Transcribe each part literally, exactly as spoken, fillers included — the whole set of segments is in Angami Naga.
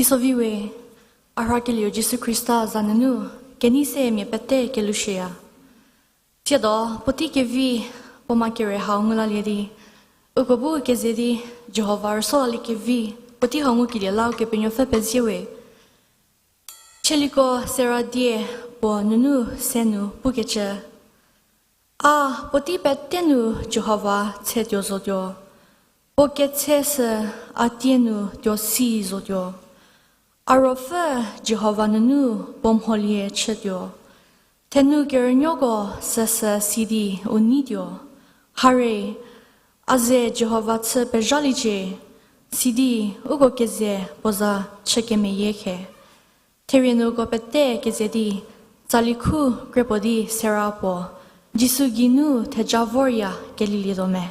Teisovi we, a rhakelieu Jisu Khrista za nunu, kenei se mia pete kelushüya. Tsiedo, puotei kevi, puo ma kere hau ngu lalie di, uko bu keze di, Jihova rüso lalie kevi, puotei hau ngukelie la Ukepenuopfü pezie we. Chieliko Sera die puo nunu se nu pukecü. A puotei pete nu Jihova tshetuo zotuo. Puo ketse sü a tie nu tuo si zotuo. A ruopfü Jihova nunu puo mholie chütuo. Thenu kerünuoko süsü sidi u neituo. Hare, a ze Jihova chü pezhaliecie, sidi uko keze puo za chü kemeyie khe. Therie nu uko pete keze di, tsali khu krepuo di Sera puo, Jisu geinu theja vorya kelilietuo me.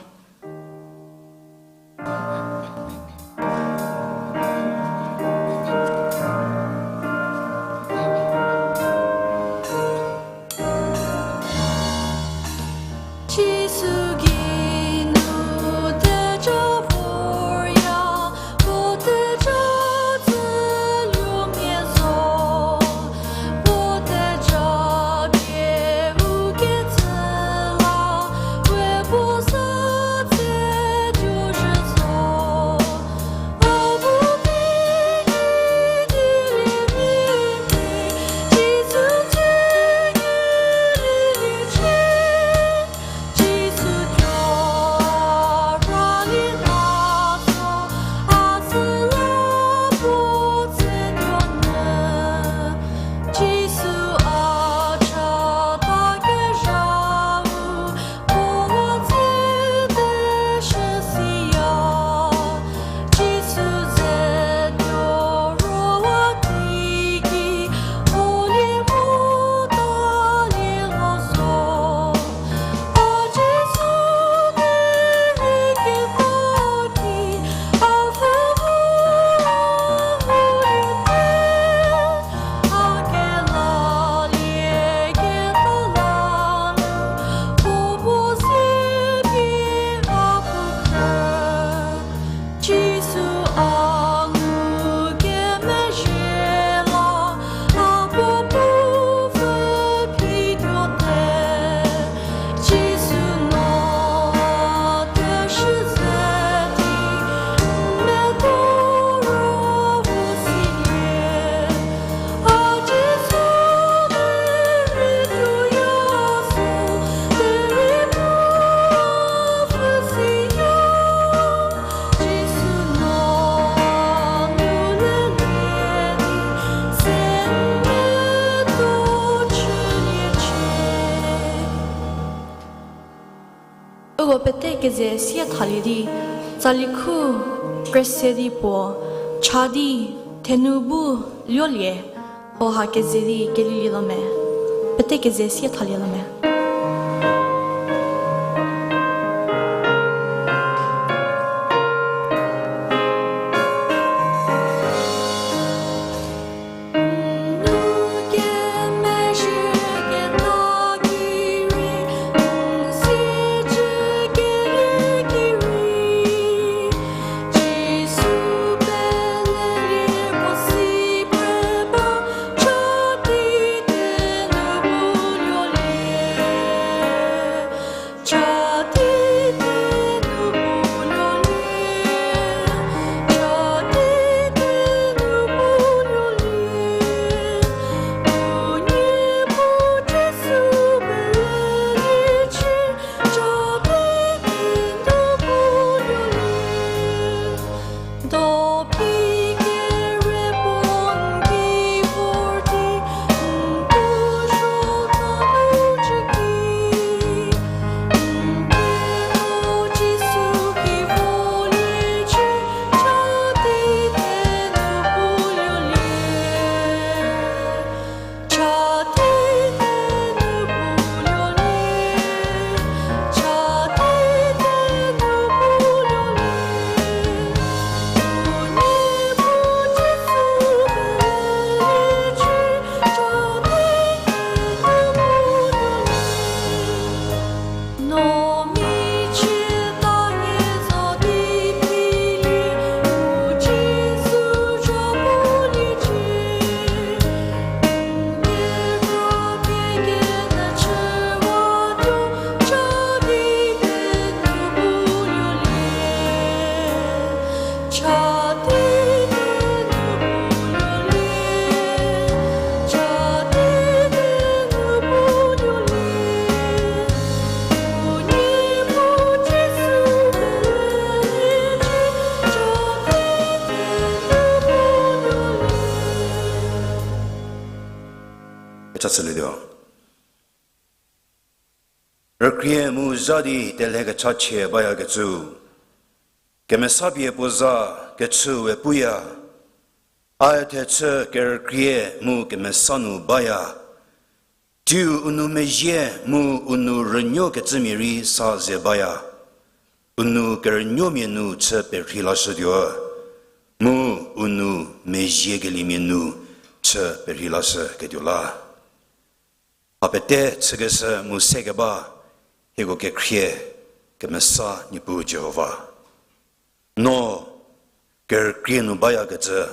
Jisu geinu theja vorya, puo theja tsüluomia zo, puo theja pie u ketsü la, we puo sa tse tuo zhü zo. Uko pete keze sie thalie di, tsali khu krese di puo, cha di, thenu bu luolie, hoha keze di kelilietuo me. Pete keze sie thalietuo me. Rükrie mu zha di telhe kechachie bayakecü, kemesa pie puo za kechüu we puya, a thechü kerükrie mu kemesa nu baya. Tsiu u nou mezhie mu u nou rünuokecümia rei sa ze baya. U nou kerünuomia nu chü perhei lashütuo, mu u nou mezhiekeliemia nu chü perhei lashüketuo la. A pete chükeshü mu sekeba, hieko kekhrie kemesa Niepuu Jihova. No kerükrie nu bayakecü,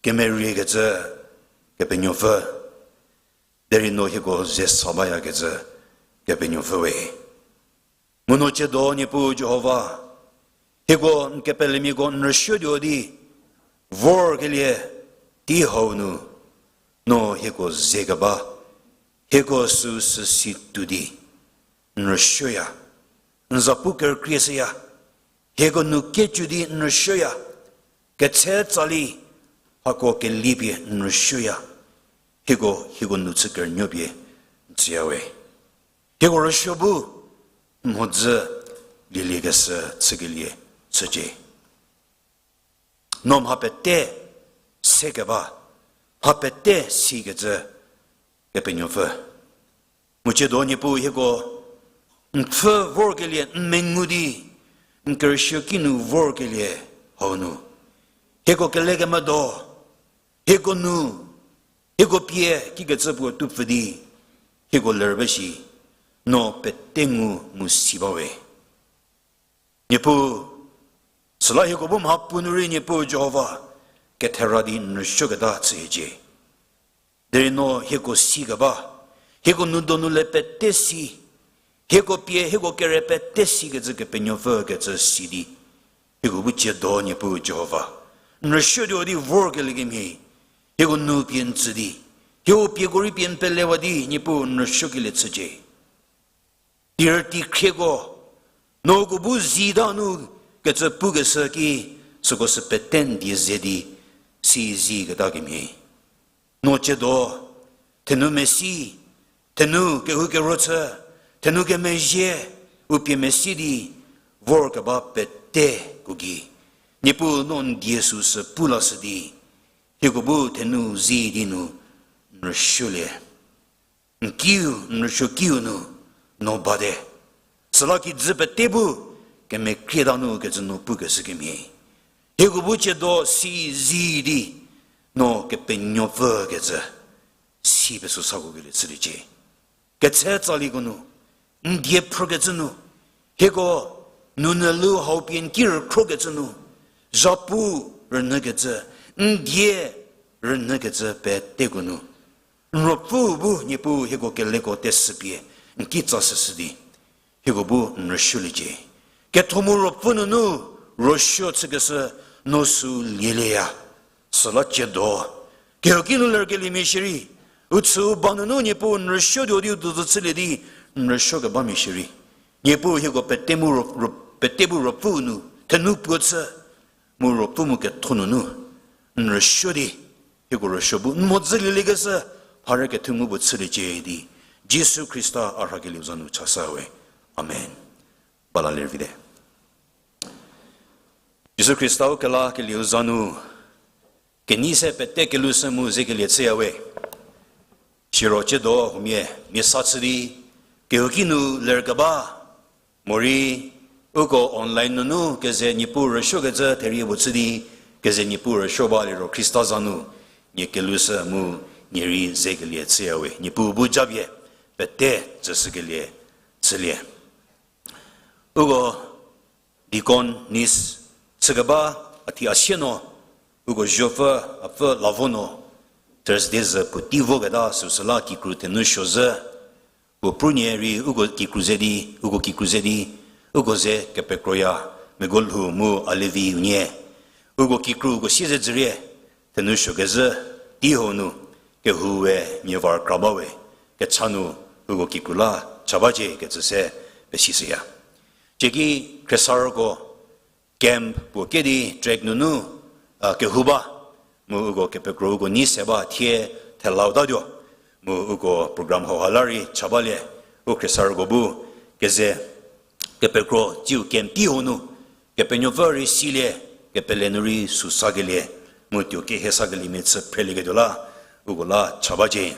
kemeriekecü, Kepenuopfü. Derei no hieko ze sa bayakecü, Kepenuopfü we. Mu no tsiedo Niepuu Jihova, hieko n kepelemiako n rüsuotuo di vorkelie tei hau nu, no hieko ze keba, hieko süu süsi tuo di n rüsuoya, n zapu kerükrie shüya, hieko nu kecü di n rüsuoya, ketse tsali hako kelie pie n rüsuoya, hieko, hieko nu chü kerünuo pie n tsüya we. Hieko rüsuo bu n mhodzü lieliekeshü chükelie chücie. No mha pete sekeba, mha pete sikecü Kepenuopfü. Mu tsiedo Niepuu hieko n pfhü vorkelie n mengu di, n kerüsuo ki nu vorkelie hau nu, hieko kelekemedo, hieko nu, hieko pie kikecü puo tupfü di, hieko lerü ba shi, no pete ngu mu si ba we. Niepuu, süla hieko bu mhapuo nu rei Niepuu Jihova, kethera di n rüsuoketa chü hiecie. Derei no hieko sikeba, hieko nou donu le pete si, hieko pie hieko kere pete sikecü Kepenuopfü kecü si di, hieko bu tsiedo Niepuu Jihova, n rüsuotuo di vorkelie kemhie, hieko nu pie n tsü di, hieko pieko rei pie n pelewa di Niepuu n rüsuokelie chücie. Tirüti khrieko, no uko bu zita nu kecü pukeshü ki, süko sü pete n die ze di, si ziketa kemhie. No tsiedo, thenu mesi, thenu kehoukeruo chü, thenu kemezhie, u pie mesi di, vorkeba peteko gei, Niepuu no n die süu sü pu lashü di, hieko bu thenu zi di nu n rüsuolie. N kiu, n rüsuo kiu nu no bate. Süla kijü pete bu kemekrieta nu kecü no pukeshü kemhie, hieko bu tsiedo si zi di, no Kepenuopfü kecü si pesü sako kelie chüliecie. Ketse tsaliko nu, n die phrükecü nu, hieko nunyü lu hau pie n ki rükhrokecü nu, zhapu rünyükecü, n die rünyükecü peteko nu, n Ruopfü bu Niepuu hieko keleko tesü pie n ki tsa süshü di, hieko bu n rüsuoliecie. Ketho mu Ruopfü nunu rüsuo chükeshü no süu lielieya. Süla tsiedo, kehouki nu lerkeliemia shierei, u chüu ba nunu Niepuu n rüsuotuo di u dozü chülie di n rüsuokebamia shierei, Niepuu hieko pete mu Ruo-, Ruo-, pete bu Ruopfü nu thenu puo chü, mu Ruopfü mu ketho nunu n rüsuo di, hieko rüsuo bu n mhodzü lieliekeshü, mharü kethu ngu puo chüliecie di, Jisu Khrista a rhakelieu za nu chasa we. Amen. Bala lervite. Jisu Khrista u kelakelieu za nu, kenei se pete kelushü mu zekelie chüya we. Siro tsiedo huomia, mia sa chü di, kehouki nu lerkeba, morei, uko online nunu keze Niepuu rüsuokecü therie puo chü di, keze Niepuu rüsuo ba liro Khrista za nu, nie kelushü mu, nie rei zekelie chüya we. Niepuu bu japie, pete tsüshükelie chülie. Uko deacon, niece chükeba, a thi a sie no, uko zuopfü, apfü lavo no, Thursday zü puotei voketa süsüla kikru thenu suo zhü, puo prunie rei uko kikru ze di, uko kikru ze di, uko ze kepekroya, Meko Lhou mu Alevi unie. Uko kikru uko siezedzürie, thenu suokezhü tei hau nu, kehou we mia var kra ba we, kecha nu uko kikru la cha bacie kecü se pesishüya. Cieki khriesarüko camp puo kedi track nunu, a, kehou ba, mu uko kepekro uko nei se ba thie thelau tatuo, mu uko program hauha la rei cha balie, u khriesarüko bu, keze, kepekro tsiu camp tei hau nu, Kepenuopfü rei silie, kepele nu rei süu sakelie, mu tuo kehie sakeliemia chü phrelieketuo la, uko la cha bacie.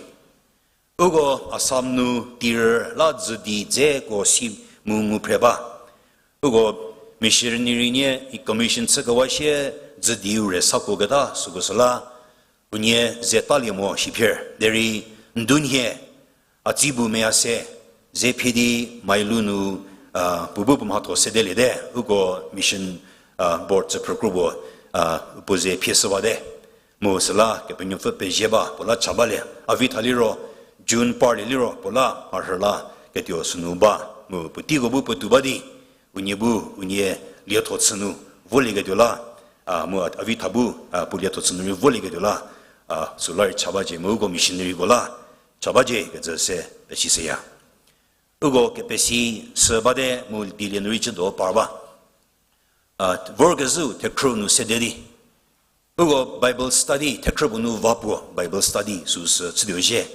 Uko Assam nu tirü la dzü di dzeko si mu ngu phre ba. Uko missionary nie commission chükewa sie dzü diu re sakuo keta süko süla, unie ze talie mo shi phir. Derei ndunhie, a tsi bu meya se, ze phie di mailu nu, a, puo bu puo mhatho sedeliete, uko mission, a, board tsüphrü kro puo, a, puo ze phie shüwate. Mu süla Kepenuopfü pezie ba, puo la cha balie. A vi tha liro, June parlie liro, puo la mharhü la ketuo sünu ba. Mu puoteiko bu puotou ba di, unie bu, unie lietho chü nu volieketuo la, a, mu a, a vi tha bu, a, puo lietho chü nu rei volieketuo la, a, süla rei cha bacie mu uko missionaryko la cha bacie kecü se pesishüya. Uko kepesi sü bate mu dilie nu rei chüdo par ba. A, vorkezhüu thekhrü nu sede di, uko Bible study, thekhrü puo nu va puo Bible study süsü chütuo zhie.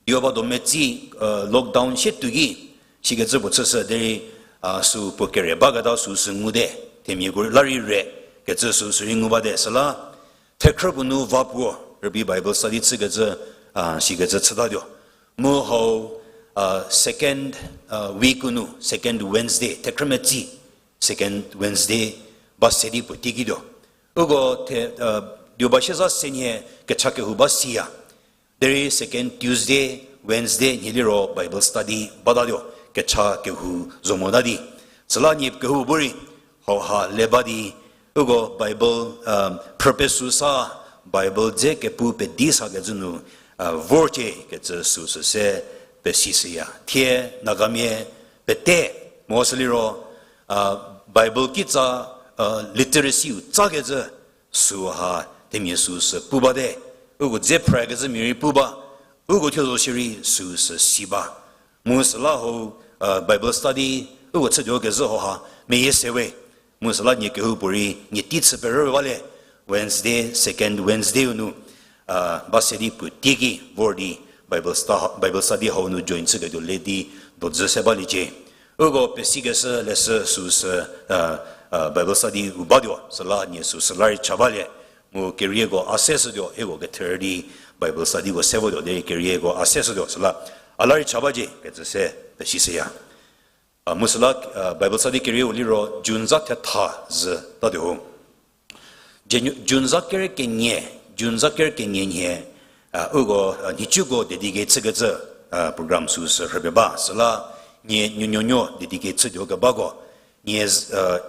Dio ba do metsi, a, lockdown sie tuo ki, sikecü puo chüshü derei, a, süu puo kere baketa süsü ngude, themiako la rei re kecü süsü rei ngu bate süla, thekhrü puo nu va puo, rübei Bible study chükecü, a, sikecü chütatuo. Mu hau, a, second, a, week nu, second Wednesday, thekhrü metsi, second Wednesday, ba se di puo teikituo. Uko the, a, dio ba sieza se nhie kecha kehou ba siya. Derei second Tuesday, Wednesday nhie liro Bible study batatuo, kecha kehou zo mota di. Süla nie kehou bu rei, hauha le ba di, uko Bible, a, phrü pesü sa, Bible dze kepu pedi sakecü nu, a, vorcie kecü süsü se pesishüya. Thie Nagamia pete, mo sü liro, a, Bible kitsa, a, literacy-u tsakecü süha themia süsü pu bate, uko dze phrükecü mia rei pu ba, uko thuo zo shierei süsü si ba. Mu süla hau, a, Bible study, uko chütuo kezhü hauha, meyie se we. Mu süla nie kehoupuorei nie tei chü perü balie, Wednesday, second Wednesday-u nu, a, ba se di puo teiki vor di Bible stu-, Bible study hau nu join chüketuo le di dozü se baliecie. Uko pesikeshü leshü süsü, a, a, Bible study-u batuo, süla nie süsü la rei cha balie. Mu kerieko a se shütuo, hieko ketherü di Bible study-ko se votuo derei kerieko a se shütuo, süla a la rei cha bacie kecü se pesishüya. A, mu süla, a, Bible study kerieu liro June za thetha zü tatuo ho. Janu-, June za ker kenie, June za ker kenie nhie, a, uko, a, nhicuko dedicate chükecü, a, program süsü rhüpie ba. Süla nie nuonuonuo dedicate chütuo kebako, nie, a,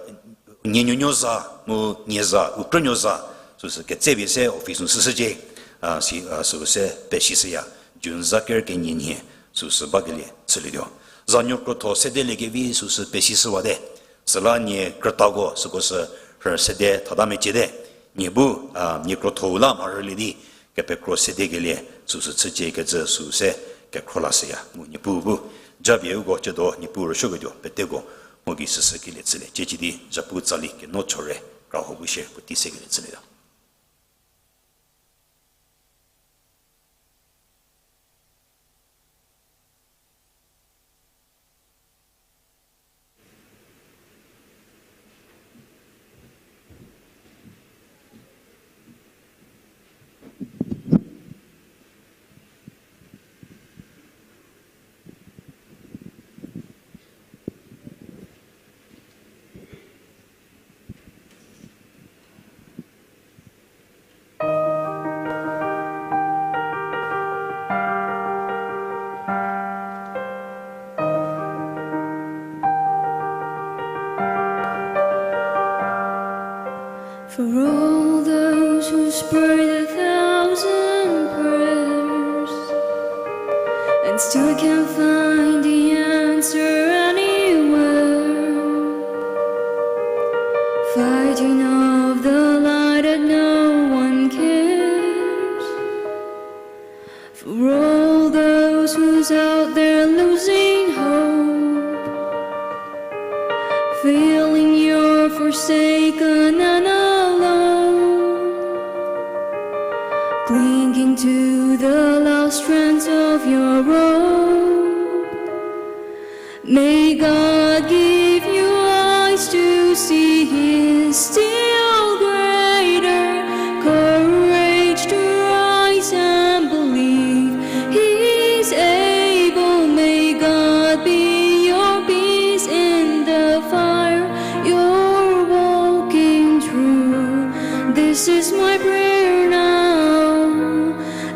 nie nuonuo za, mu nie za, u krünuo za, süsü ketsepie se office nu shüshücie, a, si, a, süu se pesishüya, June za ker kenie nhie, süsü bakelie chülietuo. Zanuo krotho sedeliekevi süsü pesishüwate. Süla nie krütako süko sü rhü sede thata meciete. Nie bu, a, nie krotho-u la mharhülie di, kepekro sedekelie süsü chücie kecü süu se kekhro lashüya. Mu Niepuu bu japie uko cüdo Niepuu rüsuoketuo peteko mho gei süsü kelie chülie. Ciecidi zapu tsali keno chore kra ho bu shie puotei se kelie chülieta. For all those who's prayed a thousand prayers and still can't find the answer anywhere, fighting off the Shaken and alone, clinging to the last strands of your rope. May God give you eyes to see His still greater courage to rise and believe He's able. May God be your peace in the fire you're walking through. This is my prayer now.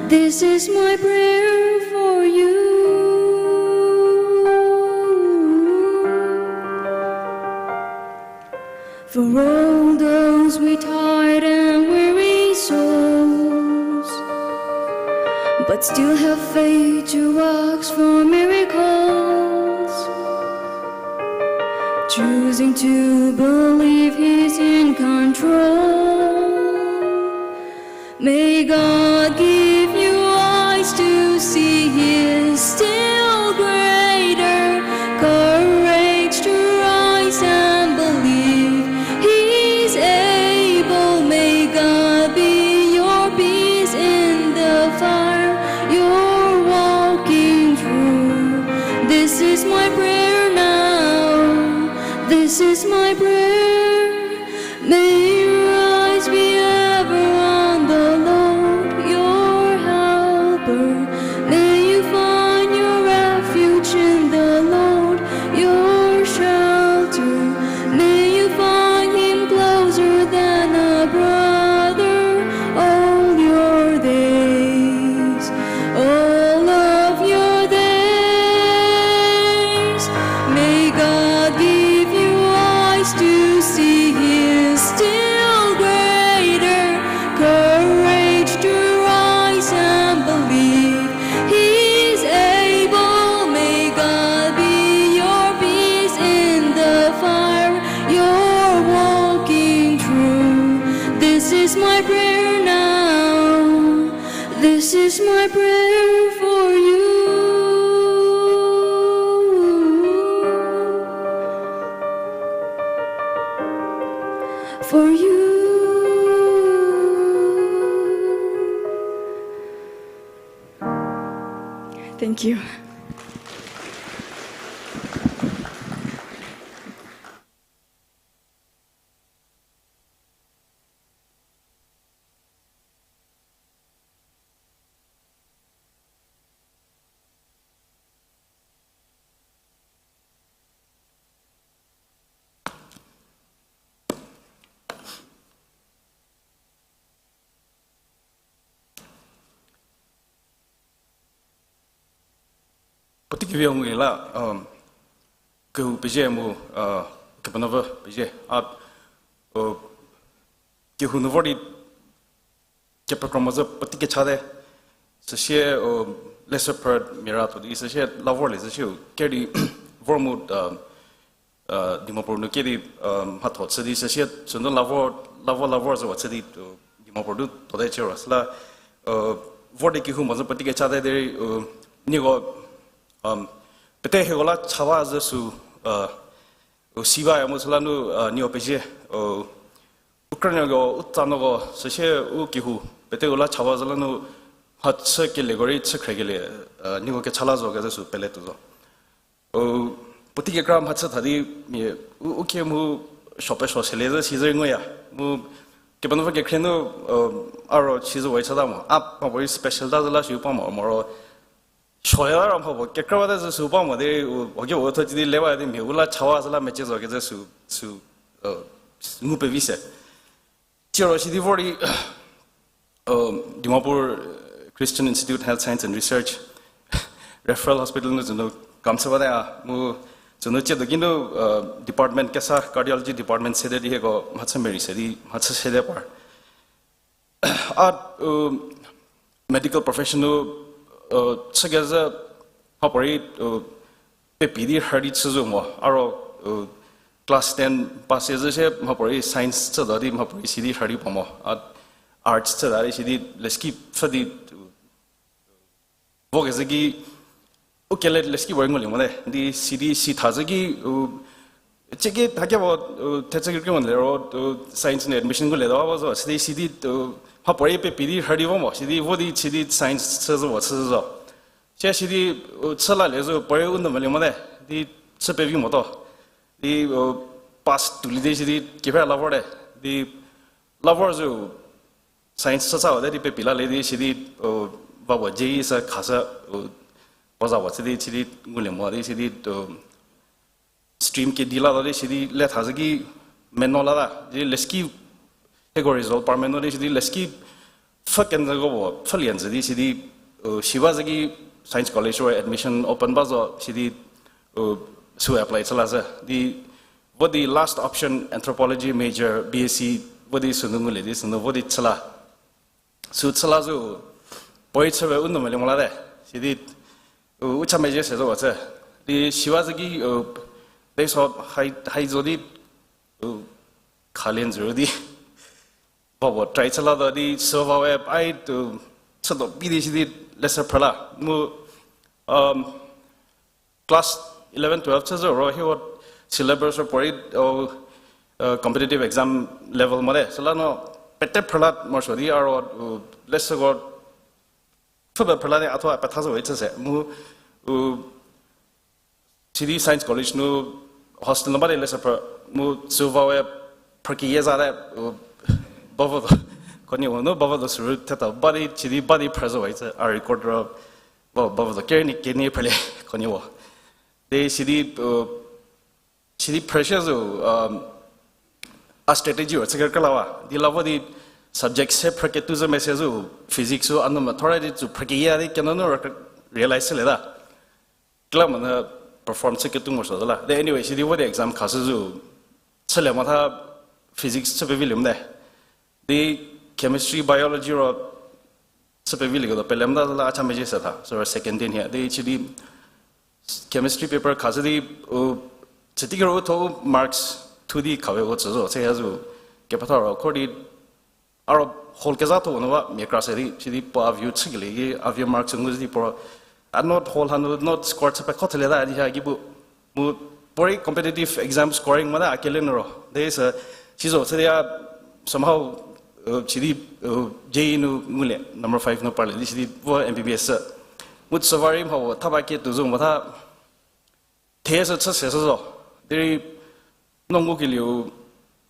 This is my prayer for you. For all those with tired and weary souls, but still have faith to ask for miracles, choosing to believe He's in control. May God give you eyes to see His still greater courage to rise and believe He's able. May God be your peace in the fire you're walking through. This is my prayer now. This is my prayer. May your eyes be ever on the Lord, your helper. May you find your refuge in the Lord, your shelter. May you find Him closer than a brother all your days. All of your days, may God give you eyes to see His still greater courage to rise and believe He's able. May God be your peace in the fire you're walking through. This is my prayer now. This is my prayer for you. For you. Thank you. Puotei kevi ngulie la, um, kehou pezie mu, uh, Kepenuopfü pezie. A, uh, kehou nu vor di kepekro mo zü puotei kechate. Süsie, uh, leshü phrü mia ra tho di süsie la vorlie zü siu ker di vor mu, uh, uh, Dimapur nu ker di, uh, mhatho chü di süsie sünu la vor, la vor, la vor züwa chü di, uh, Dimapur nu thote chü ro süla, uh, vor di kehou mo zü puotei kechate derei, uh, nieko, um, pete hieko la chawa zü sü, uh, u si baya mu süla nu, uh, nieko pezie, uh, u krünuoko, u tsanuoko, süsie u kehou, pete u la chawa zü la nu, mhachü kelieko rei chü khriekelie, uh, nieko kecha la zo kezü sü pele tuo zo. Uh, puotei kekra mhachü tha di, mia, u, u khe mu suo pesuo selie zü si zü nguya. Mu, Kepenuopfü kekhrie nu, uh, a ro si zü we chata mo. A, mhapuorei special ta zü la si u pa mo, moro. Suoya la ro mhapuo, kekra bate zü sü pa mo de, u, u khe u tho ci di le ba di mia, u la chawa zü la mecie zo kezü sü, sü, uh, ngu pevi se. Siro sidi vor di, uh, Dimapur, uh, Christian Institute Health Science and Research, Referral Hospital nu tsünu kam chü bate a, mu tsünu ciedo ki nu, uh, department kesa cardiology department sede di hieko mhachü merei se di mhachü sede par. A, uh, medical profession nu, uh, chükezhü mhapuorei, uh, pepi di rhü di chü zo mo. A ro, uh, class ten pass zü sie mhapuorei science chüta di mhapuorei sidi rhü di puo mo. A arts chüta di sidi leski pfü di, uh, vokezhü ki, u kele leski puorei ngulie mote. Di sidi si tha zü ki, u, Chiki thakebo, u, thechü kekreiu le ro, u, science nu admission ngulie ta ba zo, sidi, sidi, u, mhapuorei pepi di hurry vo mo, sidi vo di chü di science chü zo, chü zo. Sia sidi, u, chü lalie zo, puorei u nou mele mo te, di chü pevi moto. Di, u, pass tuolie di sidi kephe la vorte, di la vor zo, science chü sa te di pepi lalie di sidi, u, va puo je sü khashü, u, puo za puo chü di, chü di ngulie mo di sidi, u, stream kedi la ta di sidi le tha zü ki meno la ta, di leshüki hieko result par meno di sidi leshüki pfhü kenjüko puo pfhülie njü di sidi, u, siwa zü ki Science College ro admission open ba zo sidi, u, sü apply chü la zü. Di vo di last option anthropology major, B S C, vo di sünu ngulie di sünu vo di chü la. Sü chü la zo, puorei chü pe u nou mele mo la te. Sidi, u, u cha mezhie se zo ba chü. Di siwa zü ki, u, teiso hai, hai zo di, u, khalie njü ro di. Ba puo try chü la ta di, sü va we, ai, u, chütuo bi di sidi, leshü phrü la. Mu, um, class eleven, twelve chü zo ro, hieko syllabus ro puorei, o, competitive exam level mo te. Süla no, pete phrü la morosuo di a ro, u, leshüko, pfhü pe phrü la di a thuo a petha zo we chü se. Mu, u, sidi Science College nu hostel nu ba di leshü phrü, mu sü va we phrü keyie za te, u, bavo do, khonhie u nu bavo do sürü theta ba di, sidi ba di phrü zo we chü, a record ro, ba, bavo do, kerei nie kenie phrülie, khonhie u. Di sidi, u, sidi phrüshü zo, um, a strategy ro chü kekra la wa. Di la vo di subject se phrü ketuo zü mese zo, physics sü a nou methora di tsü phrü keyie di kenunu realize chülie ta. Kekreilamonyü perform chü ketuo morosuo zo la. Di anyway, sidi vo di exam khashü zo, chülie mo tha physics chü pevilie mo te. Di chemistry, biology ro chü pevilieketuo pele mo ta zo la a cha mezhie se tha. So second din hie. Di sidi chemistry paper khashü di, u, chütikero u thuo u marks thu di khawe u tsü zo, chüya zo, kepetha ro, kho di, a ro hall kezha thuo nu ba, mia kra se di, sidi puo a view chükelie ki, a view marks ngu di puo ro, a note hall hanu note score chü pekho thülie ta di ha ki bu, mu puorei competitive exam scoring mo ta a kele nu ro. Di sü, si zo chü di a somehow, u, sidi, u, J E nu ngulie, number five nu parlie, di sidi vo M B B S. Mu süva rei mha puo thaba ketuo zo mo tha, thie sü chü se sü zo. Derei no ngukelieu,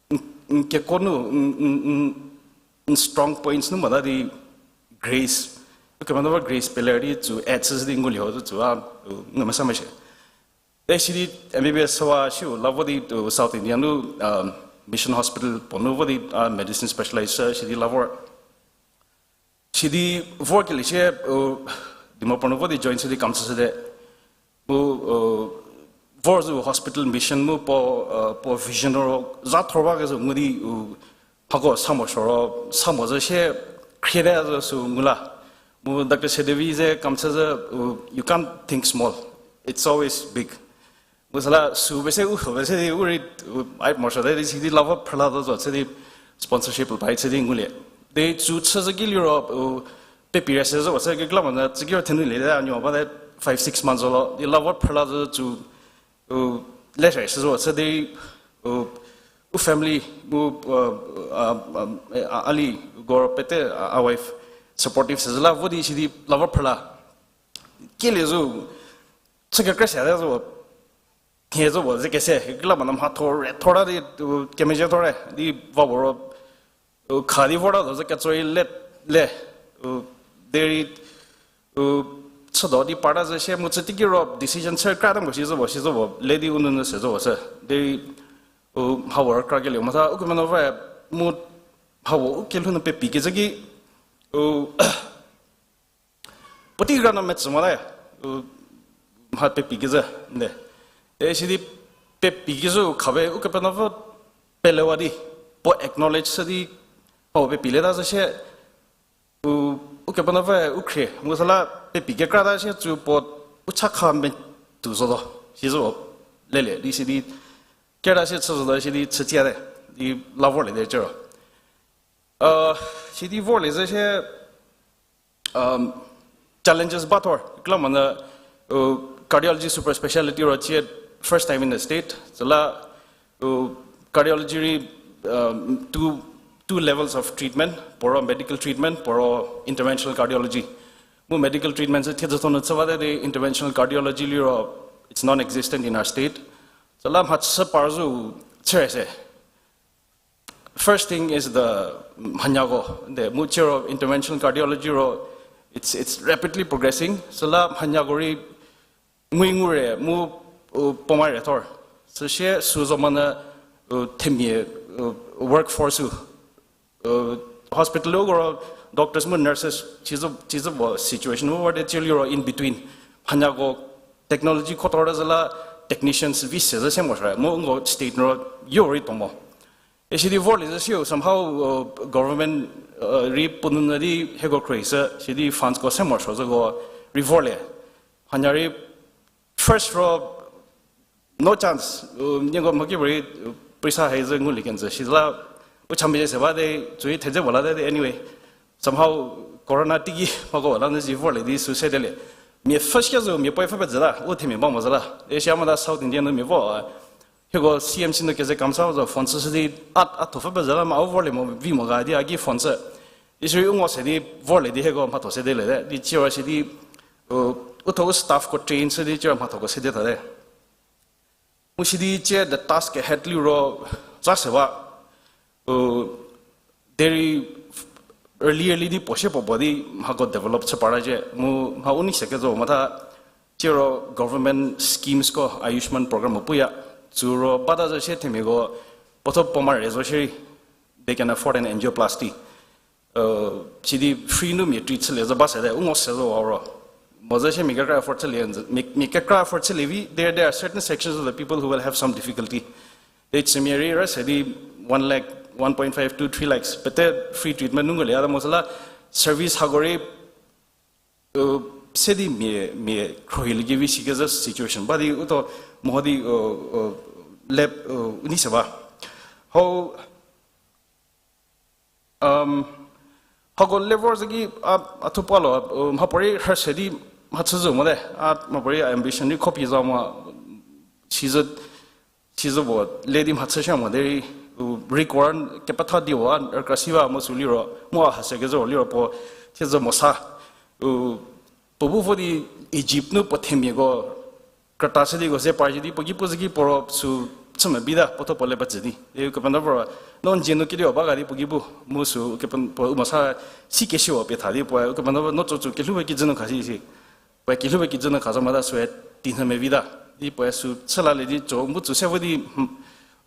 n, n kekuo nu, n, n, n, n strong points nu mota di grace. Ukemeno grace peler di tsü add chü di ngulie ho tsü a, u, ngu mesa mese. Te sidi M B B S süwa siu la vo di, u, South India nu, um, Mission Hospital puo nu vo di, a, medicine specialist sidi la vor. Sidi vorkelie sie, u, Dimapur nu vo di join chü di kam chüshüte. Mu, u, vor zo hospital mission mu puo, u, puo vision ro za thor ba kezhü ngu di, u, hako sa morosuo ro, sa mo zü sie khriete zo sü ngu la. Mu Doctor Sedevi ze kam chü zü, u, you can't think small. It's always big. Mu süla sü pese u, sü pese di u rei, u, ai morosuo te di sidi la vo phrüla zo zo chü di sponsorship pai chü di ngulie. Di tsü chü zü ki liro, u, pepi re se zo chü kekreilamonyü tsü ki ro thenulie ta nuo ba te five six months zo lo. Di la vo phrüla zo tsü, u, le se zo chü di, u, u family, u, a, a, a, a li, gor pete, a, a wife supportive se zo la vo di sidi la vo phrüla. Kelie zo, chü kekrei se te zo, thie zo puo ze kese, kekreilamonyü mhatho re thor ta di, u, kemezhie thor re, di va puo ro, u, kha di vor ta zo ze ketso rei le, le, u, derei, u, chüdo di parta zü sie mu chü teiki ro decision chü kra ta mo shi zo puo, shi zo puo, le di u nunu se zo puo chü. Derei, u, mha puo rükra kelieu mo tha, ukemeno va, mu, mha puo u kelhou nu pepi kezhü ki, u, puotei kra no metsü mo te, u, mha pepi kezhü, nde. E sidi pepi kezhü khawe Ukepenuopfü pelewa di, puo acknowledge shü di, puo pepi leta zü shie, u, Ukepenuopfü u khrie, mu süla pepi kekra ta shie tsü puo u chakha metuo zotuo, shi zo lelie, di sidi, kerta shie chü zotuo, sidi chütsiate, di la vorliete cü ro. Sidi vorlie zü shie, um, challenges ba thor. Kekreilamonyü, uh, cardiology super specialty ro cie first time in the state. Süla Uh, cardiology rei, um, two, two levels of treatment, puo ro medical treatment, puo ro interventional cardiology. Mu medical treatment sü thiedzü thonu chüwate di interventional cardiology liro, it's non-existent in our state. Süla mhachü par zo chüre se. First thing is the mhanyako. De mu chiro interventional cardiology ro, it's, it's rapidly progressing. Süla mhanyako rei ngui ngu re mu, uh, puo ma re thor. Süsie sü zo monyü, uh, themia, uh, workforce-u, uh, hospital-u ko ro doctors mu nurses, chizü, chizü puo situation mu wate chiliro in between. Mhanyako technology khotor züla technicians vi se zü se mo shre. Mu ngo state ro yo rei tuo mo. Isidi vorlie zü siu somehow, uh, government, uh, rei puo nunu di hieko khruohi sü, sidi funds ko se morosuo züko rei vorlie. Hanya rei first ro no chance, uh, nieko mhakipuorei, uh, paisa hai zü ngulie kenjü, sila u chamie se ba de, tsui thedze puo la de, anyway. Somehow corona teiki mhako la nu zi vorlie di sü sedelie. Mia first ke zo mia puoe pfhü pezü la, u themia ba mo zü la. Asia mada South India nu mia vo, uh, hieko C M C nu keze kamsa zo phone chü sidi a, a thuo pfhü pezü la ma u vorlie mo vi mo ga di a ki phone chü. Isiri u ngo se di vorlie di hieko mhatho sedelie te. Di chiro sidi, uh, u thuo u staff ko train sidi chiro mhathoko sede thate. Mu sidi chie the task ahead liro tsa se ba, uh, derei early early di puo sie puo puo di mhako develop chü para cie. Mu mha u nei se kezo motha chiro government schemes ko Ayushman program puya. Tsuro bata zo sie themiako puotho puo ma re zo shierei they can afford an angioplasty. Uh, sidi free nu mia treat chülie zo ba se de, u ngo se zo wa ro. Mo zü sie mia kekra afford chülie, mia, mia kekra afford chülie vi, there, there are certain sections of the people who will have some difficulty. Itsümia rei ra se di one lakh, one point five to three lakhs, pete free treatment nu ngulie, a mo süla service hako rei, uh, se di mia, mia khruohilie kevi sikezhü situation ba di, u thuo mo di, uh, uh, lab, uh, u nei se ba. Hau, um, hako level zü ki a, a thuo puo lo, uh, mhapuorei rhü se di mhachü zo mote, a mhapuorei ambition rei khopie zo mo, sizü, sizü puo le di mhachü shü mo derei, uh, record kepetha di wa, rükra si ba mo sü liro, mo a ha se kezü liro puo, thiezü mo sa, uh, puo bu vo di Egypt nu puo themiako, krüta se di ko ze par di puo ki pu zü ki puo ro sü chü me bi ta, puotho puo le ba zü di. E ukepenuopfü ro, no n dzie nu kediu ba ga di puo ki pu, mu sü ukepen-, puo u mo sa si kesi wo pie tha di puoe, ukepenuopfü no tso tsü kelhou we kijü nu kha si si. Puoe kelhou we kijü nu kha zo mota süe tei nhü me vi ta. Di puoe sü chü lalie di tso, mu tsü se vo di, hmm,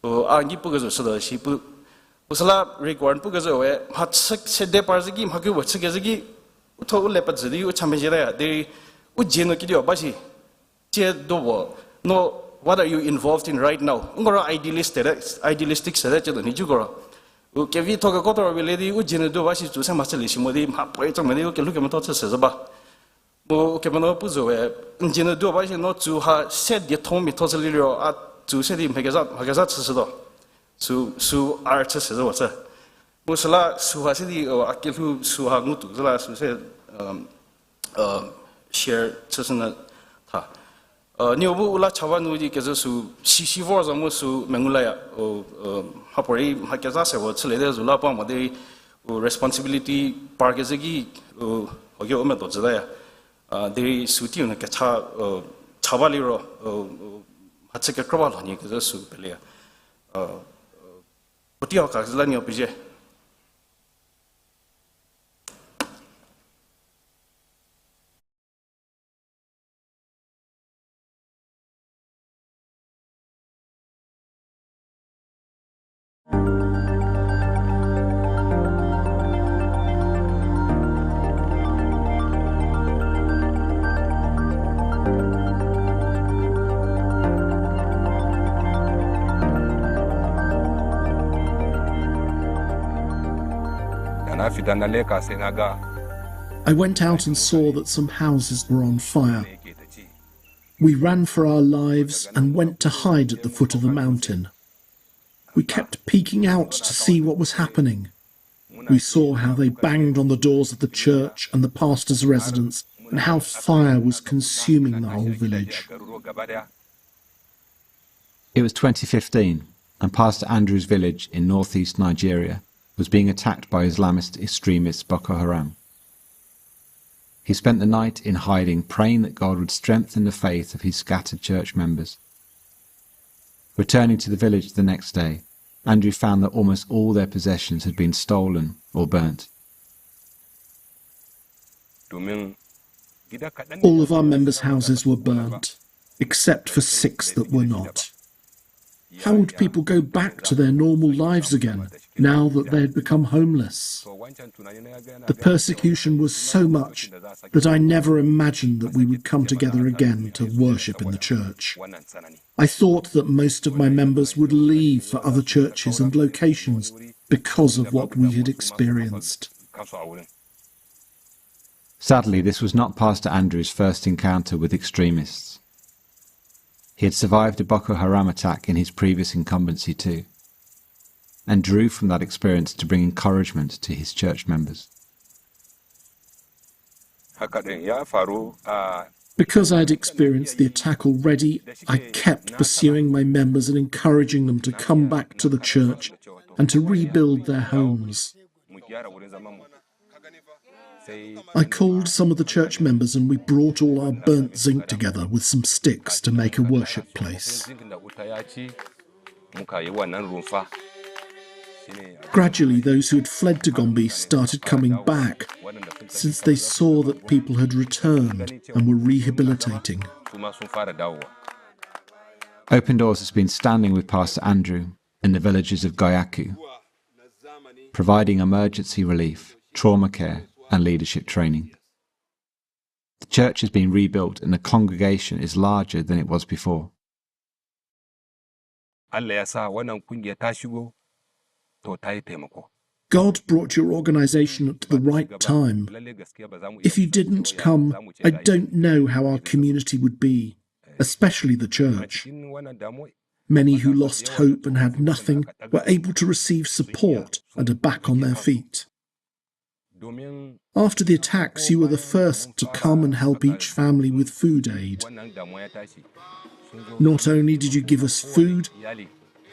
u a n ki pu kezü shütuo shi pu. U süla record pu kezü we, mhachü sede par zü ki, mha ki we chü kezü ki, u thuo u le ba zü di, u cha mezhie ta ya, derei u dzie nu kediu ba shi. Tie do bo, no, what are you involved in right now? N ko ro idealist te, idealistic se te, tie do ni ju ko ro. U kevi tho keko tho ro bi le di, u dzie nu do ba shi tsü se mhachülie shi mo di, mha puoe tso me di, u kelhou kemetho chü se zü ba. Mu ukepenuopfü pu zo we, n dzie nu do ba shi no tsü ha se die tho mi tho se liro, a tsü se di mha keza, mha keza chü shütuo. Sü, sü ar chü se zü wo chü. Mu süla sü ha se di, uh, a kelhou sü ha ngutuo zü la sü se, um, uh, share chü sünyü tha. Uh, nieu bu u la cha ba nu di kezü sü si si vor zo mu sü mengu la ya, uh, uh, mhapuorei mha keza se wo chülie te zo la pa mo derei, uh, responsibility par kezü ki, uh, hoke u medo zü ta ya. Uh, derei sü teiu nu kecha, uh, cha ba liro, uh, uh, mhachü kekrü ba lho nie kezü sü pele ya. Uh, puotei hau kha zü la nieu pezie. I went out and saw that some houses were on fire. We ran for our lives and went to hide at the foot of the mountain. We kept peeking out to see what was happening. We saw how they banged on the doors of the church and the pastor's residence, and how fire was consuming the whole village. It was twenty fifteen. and Pastor Andrew's village in northeast Nigeria was being attacked by Islamist extremist Boko Haram. He spent the night in hiding, praying that God would strengthen the faith of his scattered church members. Returning to the village the next day, Andrew found that almost all their possessions had been stolen or burnt. All of our members' houses were burnt, except for six that were not. How would people go back to their normal lives again now that they had become homeless? The persecution was so much that I never imagined that we would come together again to worship in the church. I thought that most of my members would leave for other churches and locations because of what we had experienced. Sadly, this was not Pastor Andrew's first encounter with extremists. He had survived a Boko Haram attack in his previous incumbency too, and drew from that experience to bring encouragement to his church members. Because I had experienced the attack already, I kept pursuing my members and encouraging them to come back to the church and to rebuild their homes. I called some of the church members and we brought all our burnt zinc together with some sticks to make a worship place. Gradually, those who had fled to Gombe started coming back, since they saw that people had returned and were rehabilitating. Open Doors has been standing with Pastor Andrew in the villages of Gayaku, providing emergency relief, trauma care, and leadership training. The church has been rebuilt and the congregation is larger than it was before. God brought your organization at the right time. If you didn't come, I don't know how our community would be, especially the church. Many who lost hope and had nothing were able to receive support and are back on their feet. After the attacks, you were the first to come and help each family with food aid. Not only did you give us food,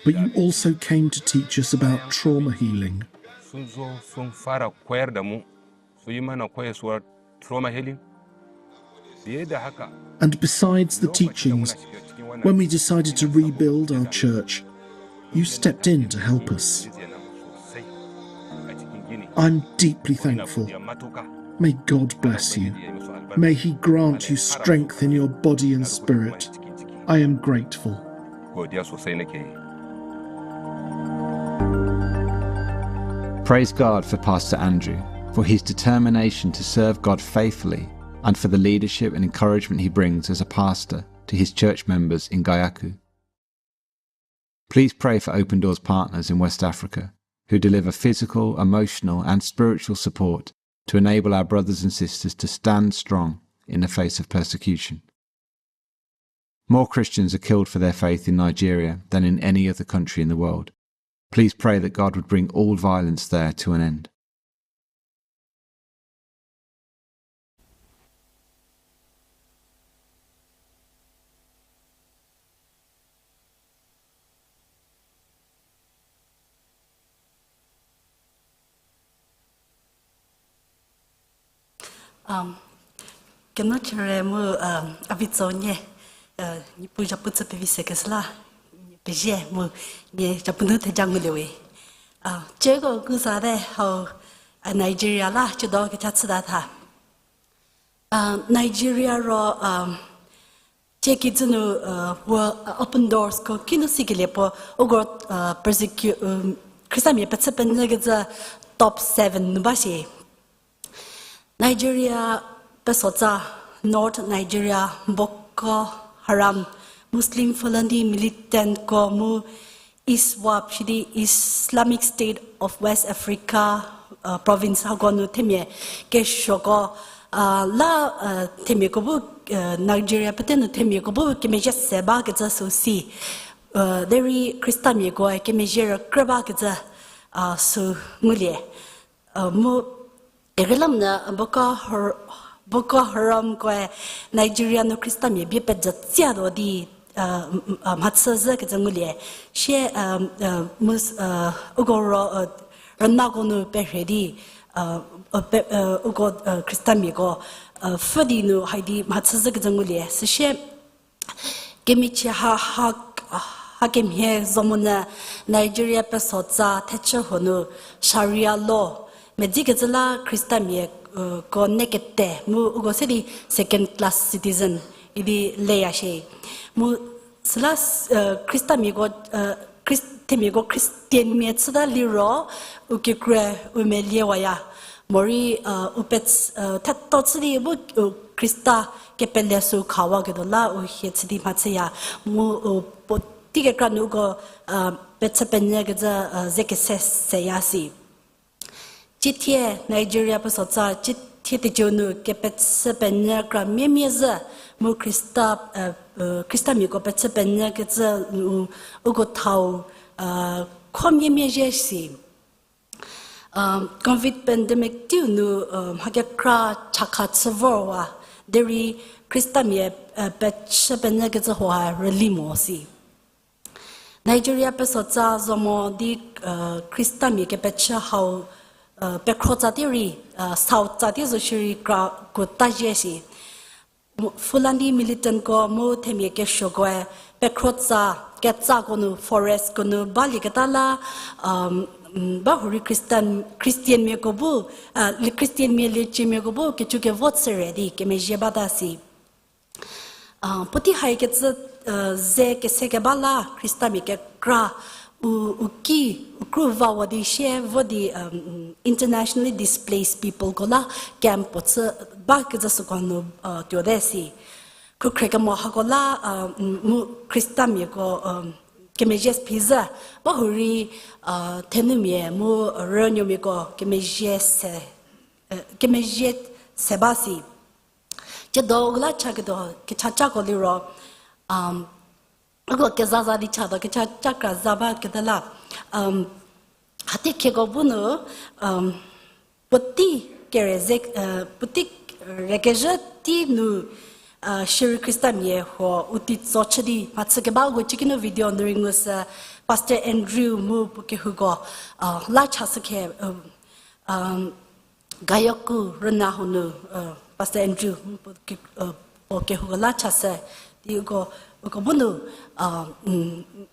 but you also came to teach us about trauma healing. And besides the teachings, when we decided to rebuild our church, you stepped in to help us. I'm deeply thankful. May God bless you. May He grant you strength in your body and spirit. I am grateful. Praise God for Pastor Andrew, for his determination to serve God faithfully, and for the leadership and encouragement he brings as a pastor to his church members in Gayaku. Please pray for Open Doors partners in West Africa, who deliver physical, emotional, and spiritual support to enable our brothers and sisters to stand strong in the face of persecution. More Christians are killed for their faith in Nigeria than in any other country in the world. Please pray that God would bring all violence there to an end. Um, keno chere mu, um, a vitso nie, uh, Niepuu zhapu chü pevi se kesü la, pezie mu nie zhapu nu theja ngulie we. Uh, ceko gu sa te hau, uh, Nigeria la ciedo kecha chüta tha. Uh, Nigeria ro, um, Cie kijü nu, uh, wo, uh, Open Doors ko kinu sikelie puo, uko, uh, persecu-, um, Khristamia pechü penyü kecü top seven nu ba shi. Nigeria pesotsa, North Nigeria, Boko Haram, Muslim Fulani militant ko mu ISWAP, shidi Islamic State of West Africa, uh, province hako nu themia kesuoko, uh, la, uh, themiako bu, uh, Nigeria pete nu themiako bu kemezhie se ba kecü sü si, uh, derei Khristamiako kemezhie rükrü ba kecü, uh, sü ngulie. Uh, mu Irelam na Boko Har-, Boko Haram koe Nigeria nu Khrista mia bie pejü tsia do di, mhachü zhükecü ngulie. Sie, mu, uko ro, rünako nu perhie di, uko, Khristamiako, pfü di nu hai di mhachü zhükecü ngulie. Süsie, kemichie ha, ha, hakemhie zo monyü Nigeria pesotsa thechü huo nu Sharia law, medzikecü la Khristamiako ne kete mu uko se di second class citizen idi leya shie. Mu süla, Khristamiako, themiako Christianmia chüta liro, u kekrue u meliewaya. Morei, u pets-, theto chü di bu, Khrista kepele sü khawaketuo la u hie chü di mhachüya. Mu, puotei kekra nu uko, pechü penyükecü, ze kese seya si. Ciethie Nigeria pesotsa, ciethie teicie nu kepechü penyü kra miemie zhü, mu Khrista, Khristamiako pechü penyükecü, uko thau, kho miemie zhie si. Covid pandemic teiu nu, mha kekra chakha chü vorwa, derei Khristami, pechü penyükecü huo ha rüli mo si. Nigeria pesotsa zo mo di, Khristami kepechü hau, pekhro tsa tei rei, South tsa tei zo shierei kra kuota zhie si. Fulani militantko mu themia kesuokoe pekhro tsa ketsako nu forestko nu balieketa la, ba hurei Christian, Christianmiako bu, Christianmia lieciemiako bu kecu kevo chüre di kemezhie bata si. Puotei haikecü, ze kese keba la Khristami kekra, u, u ki, u kru vawa di sie vo di, internationally displaced peopleko la camp puo chü bakecü süko nu, tuote si. Khukhre kemo hako la, mu Khristamiako, kemezhie phi zhü, ba hurei, thenumia mu rünuomiako kemezhie se, kemezhie se ba si. Ciedo u la chaketuo kechachako liro, uko kezaza di chatuo kechacha kra za baketa la, hatie khieko bu nu, puotei kere ze, puotei rekezhü tei nu, shierei Khristami huo u teitso chü di mhachü keba uko cikinu video nu rei ngushü, Pastor Andrew mu puo kehouko, la chashü khe, Gayoku rüna huo nu, Pastor Andrew, puo kehouko la chashü, di uko, uko bu nu,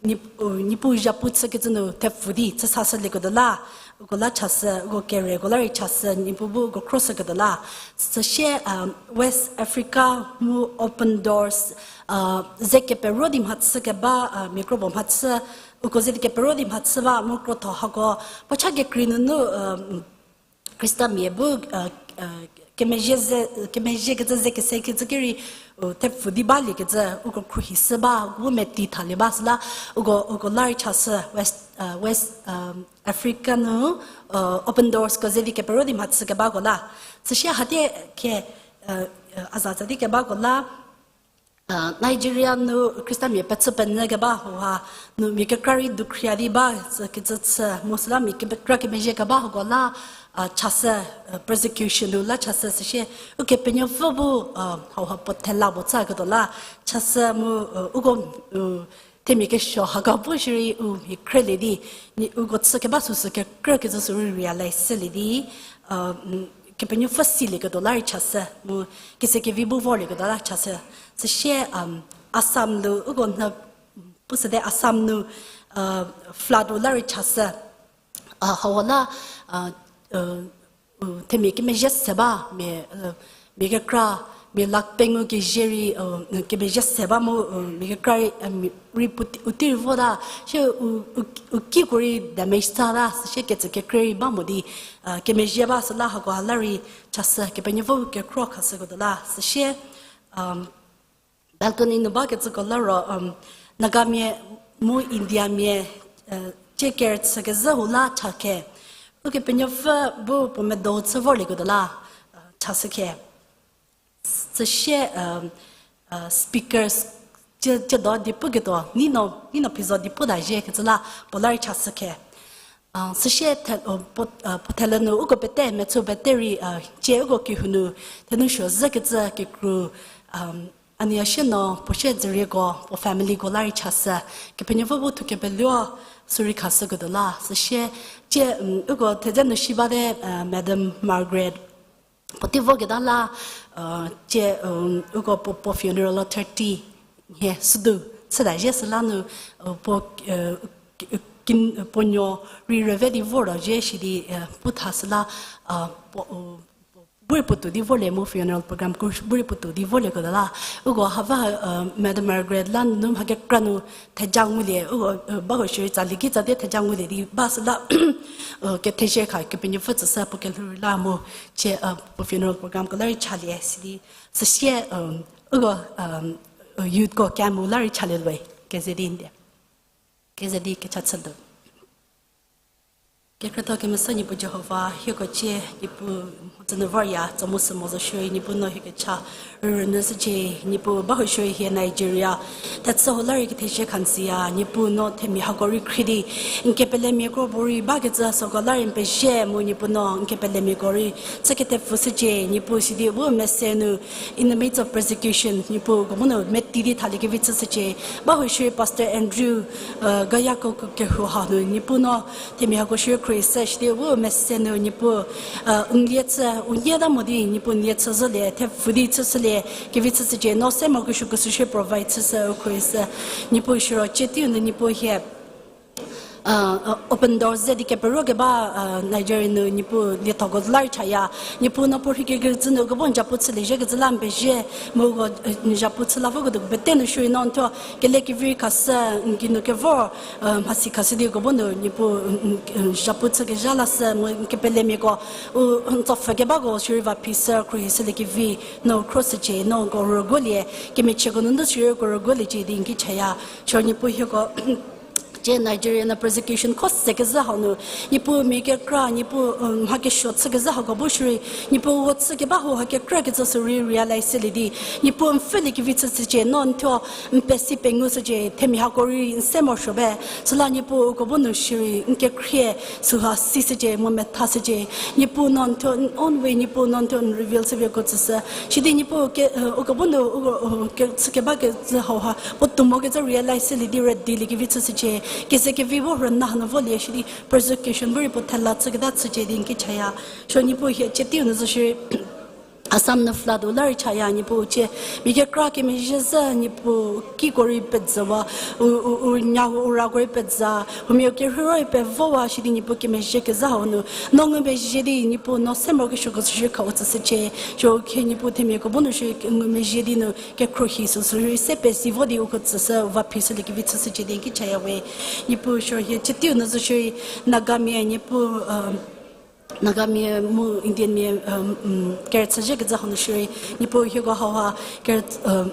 Niepuu zhapu chükecü nu thepfu di chüsashülieketuo la, uko la chashü, uko kereko la rei chashü, Niepuu bu uko khroshüketuo la. Süsie, West Africa mu Open Doors, ze kepero di mhachü keba, mia kropuo mhachü, uko ze di kepero di mhachü ba mu krotho hako, puo cha kekrei nunu, Khristami bu, kemezhie ze, kemezhiekecü ze kese kecü ki rei, thepfu di baliekecü uko khruohishü ba, bu meti thalie ba süla, uko, uko la rei chashü, West, West, Africa nu, Open Doorsko ze di kepero di mhachü kebako la. Süsie hatie khe, a zatsa di kebako la, Nigeria nu Khristami pechü penyü keba hauha, nu mia kekra rei dukhria di ba, kecü chü, mu süla mia kekra kemezhie keba hako la, chashü, persecution nu la chashü süsie, Ukepenuopfü bu, hauha puo thela puo chüketuo la, chashü mu, uko, themia kesuo hako bu shierei u mhi khrülie di, uko chü keba süsü kekrü kecü sü rei realize chülie di, Kepenuopfü silieketuo la rei chashü, mu kese kevi bu vorlieketuo la chashü. Süsie, Assam nu, uko n, pushüte Assam nu, flood u la rei chashü. Hauha la, themia kemezhie se ba, mia, mia kekra, mia lakh pengou kezhie rei, kemezhie se ba mu, mia kekra rei, rei puotei, u tei rei vota, sie u, u, u kiko rei damage tata, süsie kecü kekrei rei ba mo di, kemezhie ba süla hakoha la rei chashü, Kepenuopfü kekhro khashüketuo la, süsie, balcony nu bakecüko la ro, Nagamia mu Indiamia, tsie kerüchükezhü hu la cha khe, Ukepenuopfü bu puo medo chü vorlieketuo la, chashü khe. Süsie, speakers, tsie, tsiedo di puketuo, nino, nino phizo di puta zhie kecü la, puo la rei chashü khe. Süsie, puo, puo thele nu uko pete, mechü pete rei, tsie uko kehou nu, thenu suo zhükecü kekru, Aniya sie no puo sie dzürieko, puo familyko la rei chashü, Kepenuopfü bu thu kepeluo sürei khashüketuo la, süsie, tie, uko thedze nu shi bate, Madam Margaret, puotei voketa la, tie, uko puo, puo funeral la thirty nhie südu, chüta zhie süla nu, puo, puo nuo rei rüve di vorta zhie sidi, pu tha süla, bu rei puotou di vorlie mu funeral program ko bu rei puotou di vorlieketuo la. Uko hava, Madam Margaret la nunu mha kekra nu theja ngulie, uko, baho shierei tsali ki tsa di theja ngulie di ba süla, kethezie kha Kepenuopfü tsüshü puo kelhou rei la mu, tie, puo funeral program ko la rei chalie sidi, süsie, uko, youthko kemu la rei chalie lue, keze di ndie. Keze di kecha chütuo. Kekhrietho kemesa Niepuu Jihova, hieko cie, Niepuu, mhodzü nu vorya tso mu sü mo zo shierei, Niepuu no hie kecha rürünyü shücie, Niepuu baho shierei hie Nigeria thechü ho la rei kethezie kha n tsüya, Niepuu no themia hako rei khrie di, n kepelemiako bu rei bakecü süko la rei n pezie mu Niepuu no n kepelemiako rei chü kethepfü shücie, Niepuu sidi bu mese nu, in the midst of persecution, Niepuu uko bu nu meti di thaliekevi chüshücie, baho shierei Pastor Andrew, gayako kehou hau nu, Niepuu no themia hako shierei khrie se sidi bu mese nu, Niepuu, n lie chü, u nieta mo di, Niepuu n lie chü zhülie, thepfü di chüshülie, kevi chüshücie, no se mo kesuo kesuo shierei provide chüshü u khrie se, Niepuu siro, cie teiu nu Niepuu hie open door ze di keperokeba, Nigeria nu Niepuu liethoko la rei chaya. Niepuu no puo rhei kekreikecü nu uko bu n zapu chülie zhie kecü la n pezie, mu uko, n zapu chü la voketuoko pete nu shierei no n thuo kelekevi khashü, n geinu kevor, mhasi khashü di uko bu nu Niepuu, n zapu chükezha lashü mu n kepelemiako, u, n tsopfhü kebako shierei va phi sü khruohi shüliekevi, no khro shücie, no uko rüguolie, kemichieko nunu shierei uko rüguoliecie di n ki chaya. Siro Niepuu hieko cie Nigeria nu persecution kho se kezhü hau nu, Niepuu mia kekra, Niepuu, mha kesuo chü kezhü hako bu shierei, Niepuu uko chü keba hau ha kekra kecü sürei realize shülie di, Niepuu n pfhüliekevi chüshücie, no n thuo n pesi pengu shücie, themia hako rei n se morosuo ba, süla Niepuu uko bu nu shierei n kekhrie süha si shücie, mu metha shücie, Niepuu no n thuo n own way, Niepuu no n thuo n reveal shüpie uko tsüshü, sidi Niepuu ke, uko bu nu, uko, ke, chü keba kecü hau ha puotou mo kecü realize shülie di rüdiliekevi chüshücie, keze kevi bu rüna hanu volie sidi persecution bu rei puo thela chüketa chücie di n ki chaya. Siro Niepuu hie cie teiu nu zo shierei Assam nu flood u la rei chaya, Niepuu cie, mia kekra kemezhie zhü, Niepuu kiko rei pezhüwa, u, u, u nya u rako rei pezha, huomia kerhei rei pevowa sidi Niepuu kemezhie kezhü hau nu, no ngumezhie di Niepuu no se morokesuoko shierei kha u tsüshücie, siro khie Niepuu themiako bu nu shierei ngumezhie di nu kekhruohi süsü rei se pesi vo di uko tsüshü va phi shüliekevi chüshücie di n ki chaya we. Niepuu siro hie cie teiu nu zo shierei Nagamia Niepuu, Nagamia mu Indianmia, kerüchü zhie kecü hau nu shierei, Niepuu hieko hauha,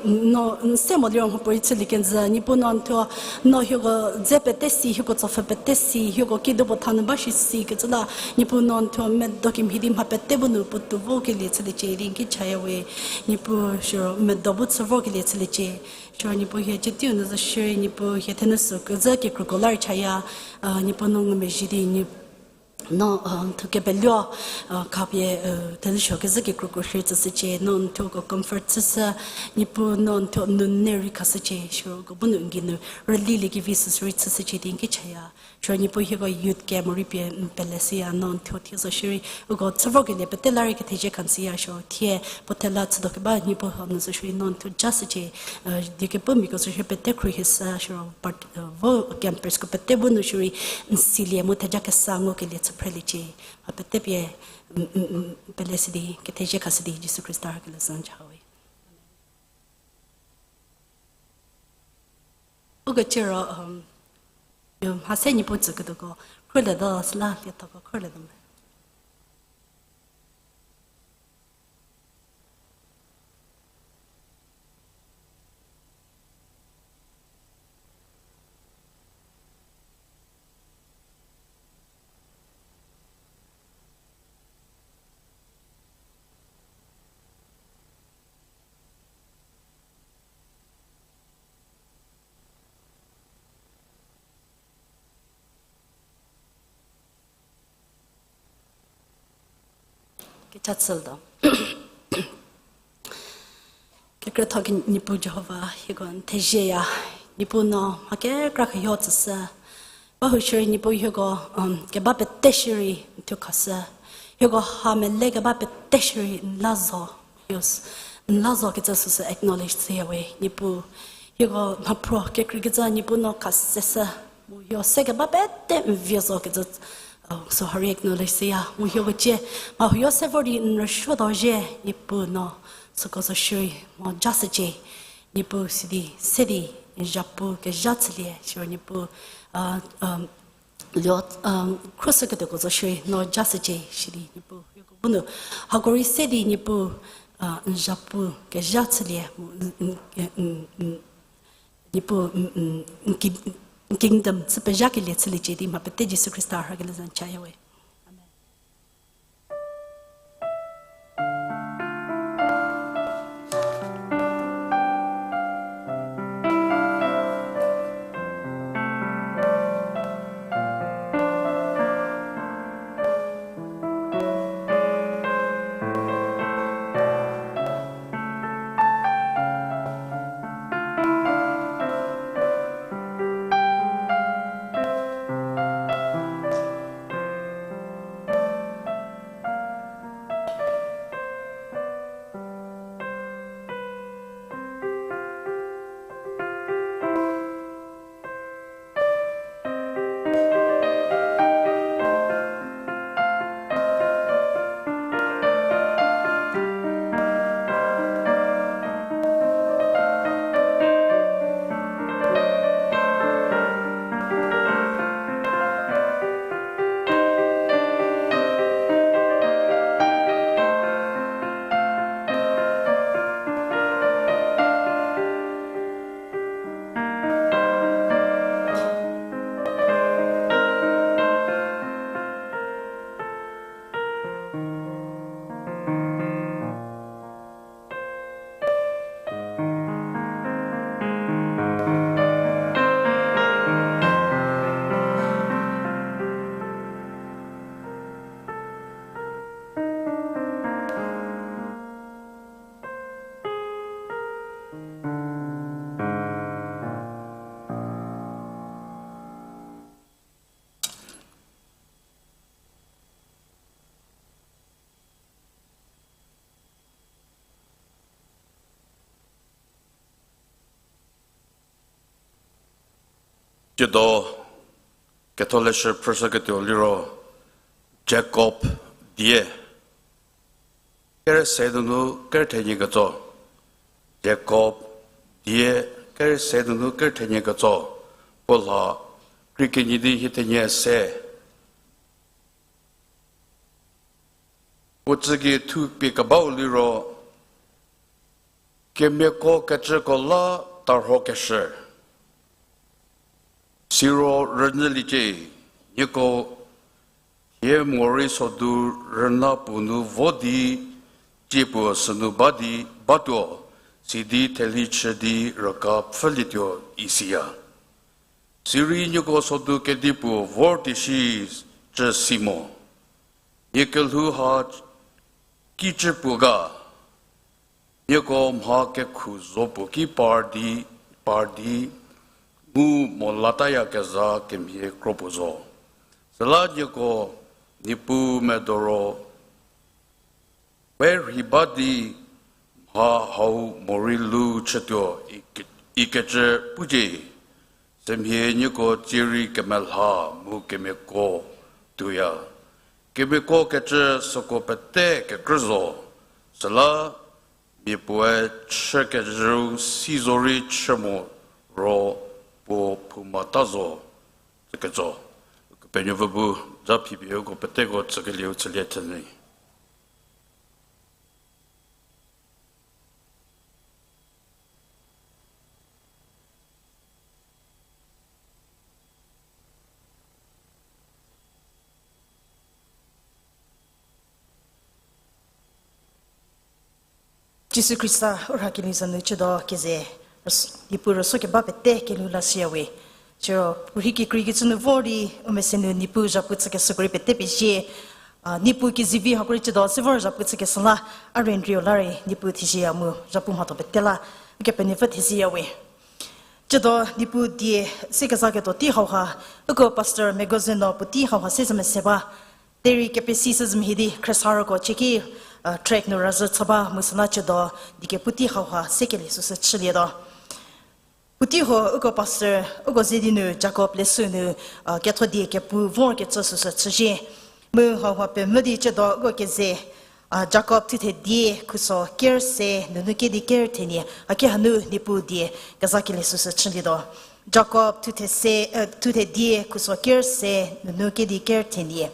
no n se mo liro mhapuorei chülie kenjü, Niepuu no n thuo, no hieko dze pete si, hieko tsopfhü pete si, hieko kido puo tha nu ba shi si kecü la, Niepuu no n thuo medo kemhie di mha pete bu nu puotou vokelie chüliecie di n ki chaya we, Niepuu siro medo bu chü vokelie chüliecie, siro Niepuu hie cie teiu nu zo shierei, Niepuu hie thenu sü kezhü kekruko la rei chaya, Niepuu no ngumezhie di, no, n thuo kepeluo, khapie, thelusuo kezhü kekruko shierei tsüshücie, no n thuoko comfort chüshü, Niepuu no n thuo nunei rei khashücie, siro uko bu nu n geinu rüliliekevi süsü rei chüshücie di n ki chaya. Siro Niepuu hieko youth ke morei pie n pele shüya, no n thuo thie zo shierei uko chü vokelie pete la rei kethezie kha n tsüya, siro thie puo thela chütuo keba Niepuu hau nu zo shierei no n thuo ja shücie, die kepumiako zo shierei pete khruohi shü, siro part, vo campersko pete bu nu shierei n silie mu theja kesa ngukelie chü phreliecie. A pete pie, pele shü di, kethezie khashü di Jisu Khrista rhakelieu sü n ja we. Uko ciro, mhase Niepuu tsüketuoko khrülietuo süla liethoko khrülietuo me. Kecha chütuo. Khrütho ke Niepuu Jihova, hieko n thezieya. Niepuu no mha kekra keyho tsüshü. Ba hushürei Niepuu hieko, um, keba pete shierei n thuo khashü. Hieko ha mele keba pete shierei n la zo. Yes. N la zo kecü süsü acknowledge chüya we Niepuu. Hieko mhaphro kekreikecü Niepuu no khasheshü. Mu hieko se keba pete n vie zo kecü, uh, süha rei acknowledge chüya. Mu hieko cie, mha huoyo se vor di n rüsuo tuo zhie Niepuu no. Süko zo shierei mo ja shücie. Niepuu sidi, se di, n zapu kezha chülie, siro Niepuu, uh, um, lio, um, khrüshüketuoko zo shierei no ja shücie sidi, Niepuu, hieko bu nu. Hako rei se di Niepuu, uh, n zapu kezha chülie, mu, n, n, n, n, Niepuu, n, n, n ki-, n kingdom chü pezhakelie chüliecie di mha pete Jisu Khrista rhakelie za n chaya we. Amen. Tsiedo ketholeshü phrüshüketuo liro Jakob die kerese nunu kerethenie ketso. Jakob die kerese nunu kerethenie ketso. Puo lha krie kenie di hie thenie se. Puo tsügei thu pie kebau liro, kemiako kecüko la tarhokeshü. Siro rünyüliecie, nieko thie morei sodu rüna puo nu vo di, tsie puo sünu ba di, batuo, sidi thelhi chü di rüka pfhülietuo isiya. Sirei nieko sodu kedipuo vor di shi cü si mo. Nie kelhou ha kicü puo ga, nieko mha kekhu zo puo ki par di, par di, mu mo latayakezha kemhie kro puo zo. Süla nieko Niepuu medo ro, we rhei ba di mha hau morei lu chütuo ike-, ikecü pucie, sümhie nieko tsierei kemelha mu kemiako tuoya. Kemiako kecü süko pete kekrü zo, süla mia puoe chü kezhüu si zorei chü mo ro puo phoumata zo, tsüketso. Ukepenuopfü bu za phipie uko peteko tsükelieu chülie theni. Jisu Khrista u rhakelie za nu chüdo keze, rüs-, Niepuu rüso keba pete kelhou la siya we. Siro, puorhi kekreikecü nu vor di, u mese nu Niepuu zhapu tsükeshüko rei pete pezie. A, Niepuu kezivi hako rei ciedo se vor zhapu chükeshü la, a rei n rieu la rei Niepuu thezieya mu zhapu mhatho pete la, Ukepenuopfü thezieya we. Ciedo Niepuu die se kezaketuo tei hauha, uko Pastor Megoze no puotei hauha se zü mese ba. Derei kepesi sü zü mhie di khriesarüko cieki, a, track nu razhü chü ba mu süla ciedo die kepu tei hauha se kelie süsü chülietuo. Puotei ho uko Pastor, uko ze di nu Jakob leshü nu, a, ketho die kepu vorkecü süsü chüzhie. Mu hauha pemvü di ciedo uko keze, a, Jakob thuthe die khuso ker se nunu kedi ker thenie, haki hanu Niepuu die kezakelie süsü chülietuo. Jakob thuthe se, e, thuthe die khuso ker se nunu kedi ker thenie.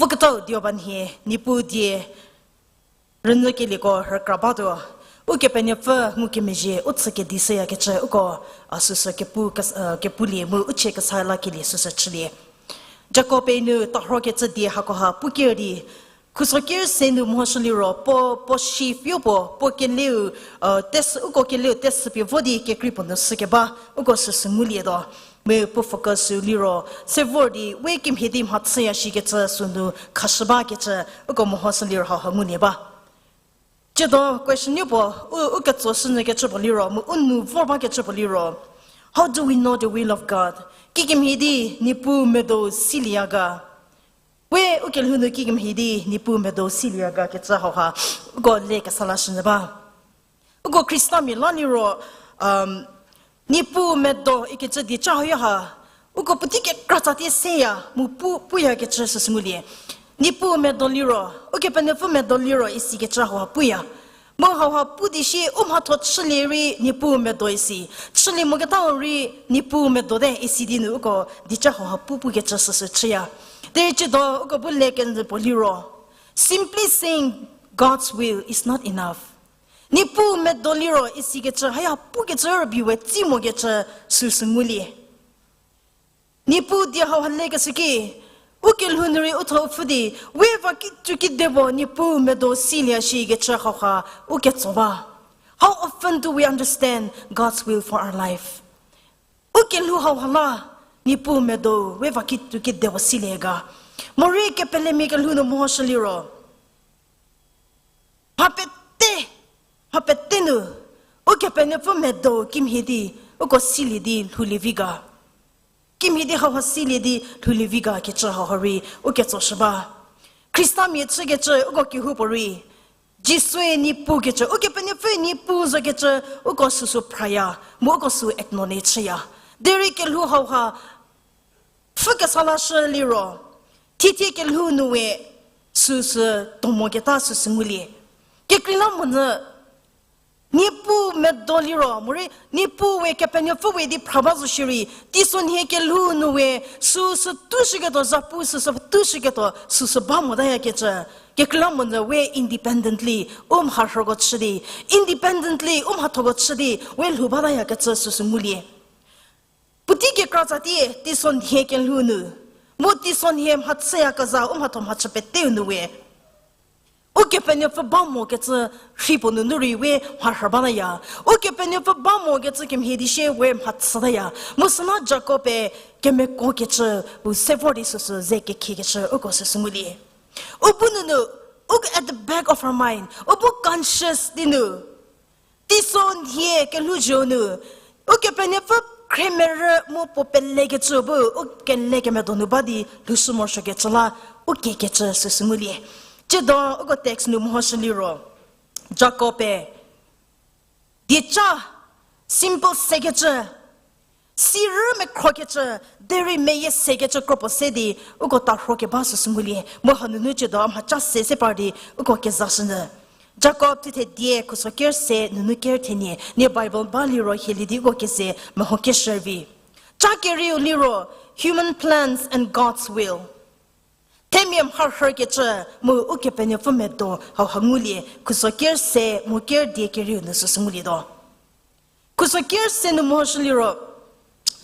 Voketau dioba nhie, Niepuu die rünyükelieko rükra batuo. Ukepenuopfü ngukemezhie u chü kedi shüyakecü uko, a, süsü kepu kes-, a, kepulie mu u chie kesa lakelie süsü chülie. Jakob-e nu tarhokecü die hakoha pu ker di, khuso ker se nu mehoshü liro, puo, puo shi pfü puo, puo keleu, a, tes-, uko keleu teshü pie vo di kekrei puo nu shükeba, uko süsü ngulietuo. Mu puo focus sü liro, se vor di, we kimhie di mhachüya shikecü sünu khashü bakecü, uko mehoshü liro hauha ngulie ba. Ciedo question-u puo, u, u ketsoshünyükecü puo liro, mu u nu vor bakecü puo liro, how do we know the will of God? Kikemhie di Niepuu medo silieya ga? We u kelhou nu kikemhie di Niepuu medo silieya ga kecü hauha, uko le kesa lashünyü ba. Uko Khristamia la liro, um, Niepuu medo ikecü dieca hauha, uko puotei kekratsa tie seya, mu pu, puyakecü süsü ngulie. Niepuu medo liro, Ukepenuopfü medo liro isikecü hauha puya. Mu hauha pu di shi u mhatho chülie rei Niepuu medo isi. Chülie moketau rei Niepuu medo te isi di nu uko dieca hauha pu pukecü süsü chüya. Derei ciedo uko bu le kenjü puo liro, simply saying God's will is not enough. Niepuu medo liro isikecü haya pukecü rübei we tsi mokecü süsü ngulie. Niepuu die hauha lekeshü ki, u kelhou nu rei u thau pfhü di, we va kituokidepuo Niepuu medo silie shikecü hauha u ketso ba. How often do we understand God's will for our life? U kelhou hauha la, Niepuu medo we va kituokidepuo silie ga. Morei kepelemia kelhou nu mehoshü liro, mha pete, mha pete nu, Ukepenuopfü medo kimhie di, uko silie di lhoulievi ga. Kimhie di hauha silie di lhoulievi ga kecü hauha rei u ketsoshü ba. Khristamia chükecü uko kehoupuorei, Jisue Niepuu kecü, Ukepenuopfü Niepuu zokecü, uko süsü phraya, mu uko sü acknowledge chüya. Derei kelhou hauha, pfhü kesa lashü liro, thithie kelhou nu we süsü tomoketa süsü ngulie. Kekreilamonyü, Niepuu medo liro, morei Niepuu we Kepenuopfü we di phra ba zo shierei, teisonhie kelhou nu we süsü tushüketuo, zapu süsü tushüketuo, süsü ba motayakecü. Kekreilamonyü we independently, u mharhüko chü di, independently, u mhathoko chü di, we lhou batayakecü süsü ngulie. Puotei kekratsa tie, teisonhie kelhou nu. Mu teisonhie mhachüyakezha u mhatho mhachü peteu nu we. Ukepenuopfü ba mokecü rhei puo nunu rei we mharhü bataya. Ukepenuopfü ba mokecü kemhie di shie we mhachütaya. Mu süla Jakob-e kemekokecü u se vor di süsü ze kekhiekecü uko süsü ngulie. U bu nunu, u at the back of our mind, u bu conscious di nu. Teisonhie kelhouzho nu, Ukepenuopfü khremerü mu puo pelekecü bu u kelekemedo nu ba di lhoushü morosuokecü la, u kiekecü süsü ngulie. Tsiedo uko text nu mehoshü liro, Jakob-e dieca, simple sekecü, sirü mekhrokecü, derei meyie sekecü kropuo se di, uko tarhokeba süsü ngulie, mu hanunu tsiedo a mhaca se se par di, uko kezashünyü. Jakob thuthe die khuso ker se nunu ker thenie, nie Bible ba liro hielie di uko keze meho keshürvi. Ca kerieu liro, human plans and God's will. Themia mharhükecü mu Ukepenuopfü medo hauha ngulie, khuso ker se mu ker die kerieu nu süsü ngulietuo. Khuso ker se nu mehoshü liro,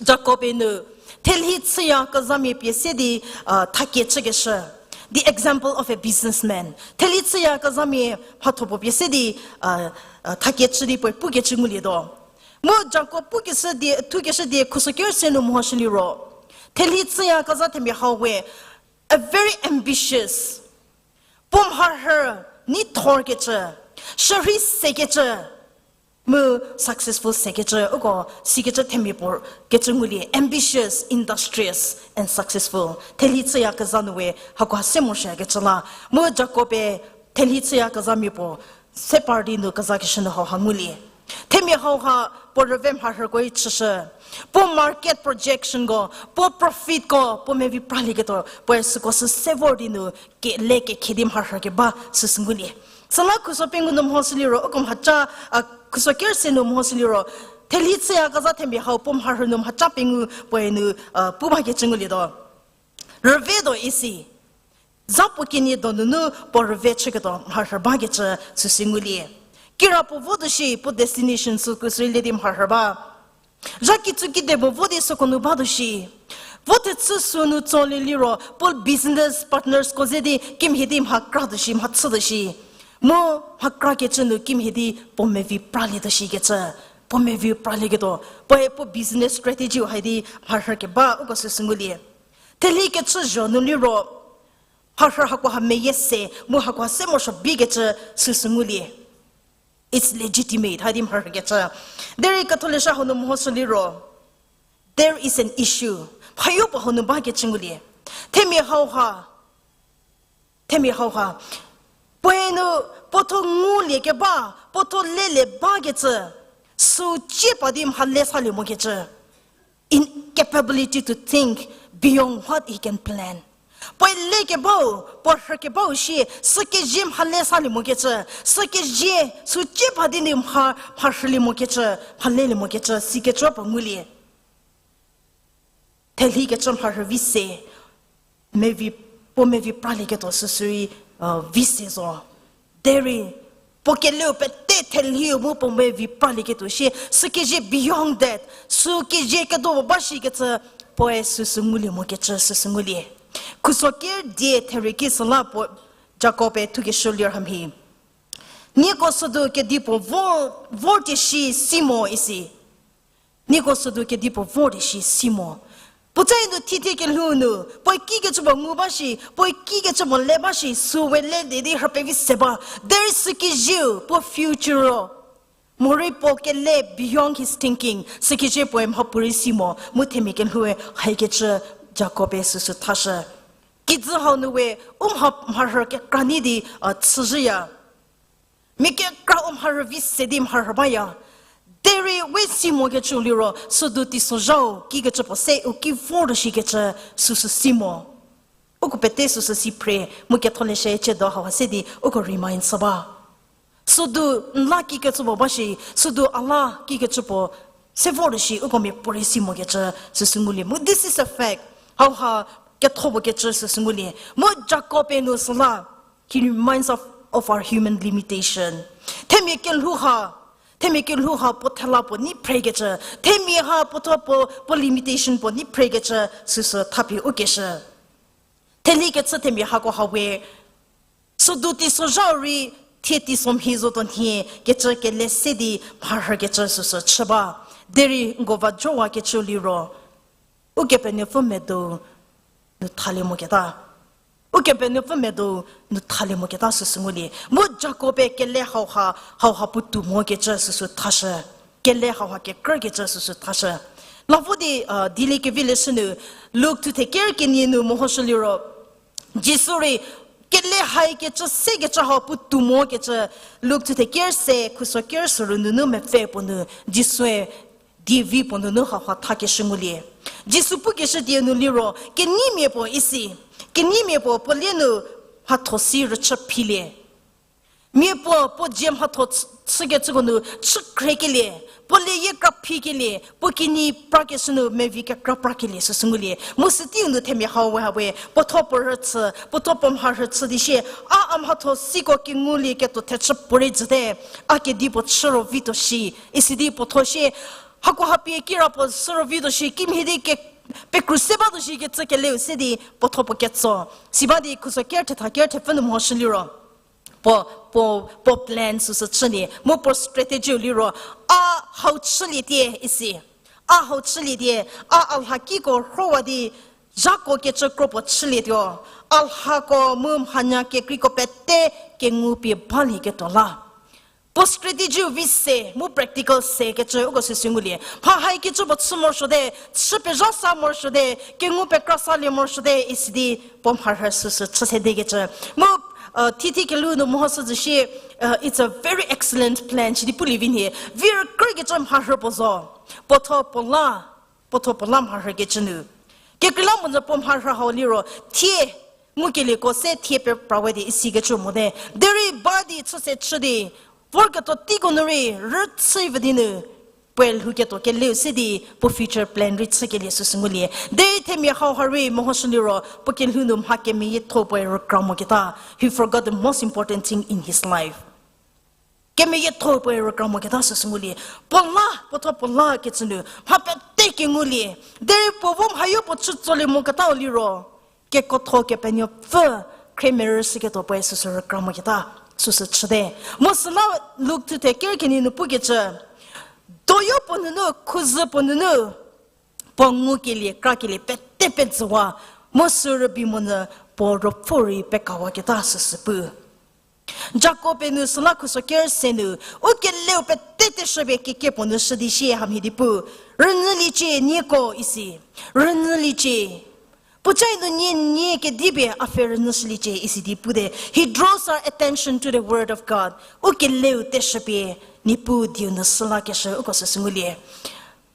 Jakob-e nu, thelhi chüyakezhamia pie se di, a, thakie chükeshü. The example of a businessman. Thelhi chüyakezhamia mhatho puo pie se di, a, a, thakie chü di puoe pukecü ngulietuo. Mu Jakob pukeshü die, thukeshü die khuso ker se nu mehoshü liro, thelhi chüyakezha themia hau we, A very ambitious. Puo mharhü nei thorkecü, shürhei sekecü, mu successful sekecü, uko sikecü themia puo kecü ngulie, ambitious, industrious, and successful. Thelhi chüyakezha nu we hakoha se morosuokecü la, mu Jakob-e thelhi chüyakezhamia puo se par di nu kezakeshü nu hauha ngulie. Themia hauha puo rüve mharhüko-i chüshü. Puo market projectionko, puo profitko, puo mevi pralieketuo, puoe süko sü se vor di nu kele kekhie di mharhükeba süsü ngulie. Süla khuso pengou nu mhoshü liro, uko mhaca, a, khuso ker se nu mhoshü liro, thelhi chüyakezha themia hau puo mharhü nu mhaca pengou puoe nu, a, pu bakecü ngulietuo. Rüve do isi. Za puo kenie do nunu puo rüve chüketuo mharhü bakecü süsü ngulie. Kirapuo votuo shi puo destination süko sü le di mharhü ba. Zha kitsu kide puo vo di süko nu batuo shi. Vo thechü sünu tsolie liro, puo business partnersko ze di kimhie di mha kratuo shi, mha chütuo shi. Mu mha krakecü nu kimhie di puo mevi pralietuo shikecü. Puo mevi pralieketuo. Puoe puo business strategy-u hai di mharhükeba uko süsü ngulie. Thelhi kechü zho nu liro, mharhü hakoha meyie se, mu hakoha se morosuo biekecü süsü ngulie. It's legitimate, hai di mharhükecü. Derei ketholeshü hau nu mhoshü liro, there is an issue. Mhayo puo hau nu bakecü ngulie. Themia hauha, themia hauha, puoe nu puotho nguliekeba, puotho lelie bakecü, sü cie pa di mha le salie mokecü. Incapability to think beyond what he can plan. Puoe lekebau, puo rhükebau shie, sü kezie mha le salie mokecü, sü kezie, sü cie pa di nu mha, mha rhülie mokecü, mha lelie mokecü, sikecü puo ngulie. Thelhi kecü mharhü vi se, mevi, puo mevi pralieketuo süsürei, vi se zo. Derei, puo keleu pete thelhiu mu puo mevi pralieketuo shie, sü kezie beyond that, sü kezie kedo ba shikecü, puoe süsü ngulie mokecü süsü ngulie. Khuso ker die therie ki süla puo Jakob-e thukeshü lir hamhie. Nieko südu kedipuo vor, vor di shi si mo isi. Nieko südu kedipuo vor di shi si mo. Puoca-i nu thithie kelhou nu, puoe kikecü puo ngu ba shi, puoe kikecü puo le ba shi, sü we le di di rhüpevi se ba. Derei sü kezieu, puo future-o. Morei puo kele beyond his thinking, sü kezie puoe mhapuorei si mo, mu themia kelhoue haikecü Jakob-e süsü thashü. Kijü hau nu we, u mha, mharhü kekra nei di, a, chüzhüya. Mia kekra u mharhü vi se di mharhü baya. Derei we si mokecüu liro, südu teisozhau, kikecü puo se u ki vortuo shikecü, süsü si mo. Uko pete süsü si phre, mu ketholeshü chiedo hauha se di, uko remind sü ba. Südu n la kikecü puo ba shi, südu a la kikecü puo se vortuo shi, uko miapuorei si mokecü süsü ngulie. Mu this is a fact. Hauha ketho puo kecü süsü ngulie. Mu Jakob-e nu süla, he reminds of, of our human limitation. Themia kelhou ha, themia kelhou ha puo thela puo nei phrekecü, themia ha puotho puo, puo limitation puo nei phrekecü süsü thapie ukeshü. Thelhi kechü themia hako ha we, südu teisozhau rei, thie teisomhie zotuo nhie kecü kele se di mharhükecü süsü chü ba. Derei n ko va jowa kecü liro, Ukepenuopfü medo nu thalie moketa. Ukepenuopfü medo nu thalie moketa süsü ngulie. Mu Jakob-e kele hauha, hauha puotou mokecü süsü thashü. Kele hauha kekrükecü süsü thashü. Lavo di, a, dieliekevi leshü nu, Luk thuthe ker kenie nu mehoshü liro, Jisu rei kele haikecü sekecü hau puotou mokecü, Luk thuthe ker se, khuso ker soru nunu mepfü puo nu, Jisue dievi puo nunu hauha thakeshü ngulie. Jisu pukeshü die nu liro, keneimia puo isi, keneimia puo puo lie nu mhatho si rüchü philie. Mia puo puo dzie mhatho chü-, chükecüko nu chü khrekelie, puo lieyie kra phikelie, puo kinyi prakeshü nu mevi kekra prakelie süsü ngulie. Mu süteiu nu themia hau we ha we, puotho puo rüchü, puotho puo mharhü chü di shie, a, a mhatho siko kengulieketuo thechü puorei jüte, a kedipuo chü ro vituo shi, isi di puotho shie, hako hapie kirapuo sü ro vituo shi, kimhie di ke-, pekru se batuo shi kecü keleu se di puotho puo ketso. Si ba di khuso ker thetha ker thepfü nu mehoshü liro, puo, puo, puo plan süsü chülie, mu puo strategy-u liro, a hau chülietie isi. A hau chülietie, a, a lhakiko rhowa di, zhako kecü kro puo chülietuo. a lhako mu mhanya kekreiko pete kengu pie balieketuo la. Puo strategy-u vi se, mu practical se kecü uko süsü ngulie. Mha haikecü puo chü morosuote, chü pezha sa morosuote, kengu pekra salie morosuote, isidi puo mharhü süsü chü sedekecü. Mu, uh, thithi kelhou nu mehoshü zhü shie, uh, it's a very excellent plan, sidi pulie vi nhie. Vir krükecü mharhü puo zo. Puotho puo la, puotho puo la mharhükecü nu. Kekreilamonyü puo mharhü hau liro, thie, ngukelieko se thie pepra we di isikecü mote. Derei ba di chü se chü di, vorketuo teiko nu rei, rüchü vü di nu, puoe lhouketuo keleu se di, puo future plan rei chükelie süsü ngulie. Derei themia hau ha rei mehoshü liro, puo kelhou nu mha kemeyietho puoe rükra moketa. He forgot the most important thing in his life. Kemeyietho puoe rükra moketa süsü ngulie. Puo la, puotho puo la kecü nu, mha pete kengulie. Derei puo vo mhayo puo chütsolie moketau liro, kekotho Kepenuopfü khrie merü shüketuo puoe süsü rükra moketa, süsü chüte. Mu süla Luk thuthe ker kenie nu pukecü, doyo puo nunu, khuzü puo nunu, puo ngukelie, krakelie pete pejüwa, mu sü rübei monyü puo ruopfü rei pekawaketa süsü pu. Jakob-e nu süla khuso ker se nu, u keleu pete teshüpie kekie puo nu shü di sie hamhie di pu, rünyüliecie nieko isi, rünyüliecie. Puocae nu nie nie kedipie a pfhe rünyüshüliecie isi di pute. He draws our attention to the word of God. U keleu teshüpie, Niepuu dieu nu süla keshü uko süsü ngulie.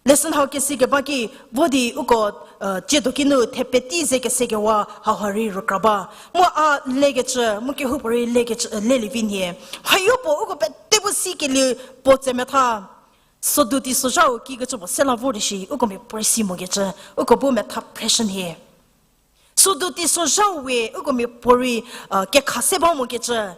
Lesson hau kesi keba ki, vo di uko, uh, tsiedo kinu thepeti ze kesekewa hau ha rei rükra ba. Mu a lekecü, mu kehoupuorei lekecü, uh, lelie vi nhie. Mhayo puo uko pete bu sikelie puo tse metha. Sodu teisozhau kikecü puo se la vor di shi, uko miapuorei si mokecü, uko bu metha pressure nhie. Sodu teisozhau we uko miapuorei, uh, kekha se ba mokecü.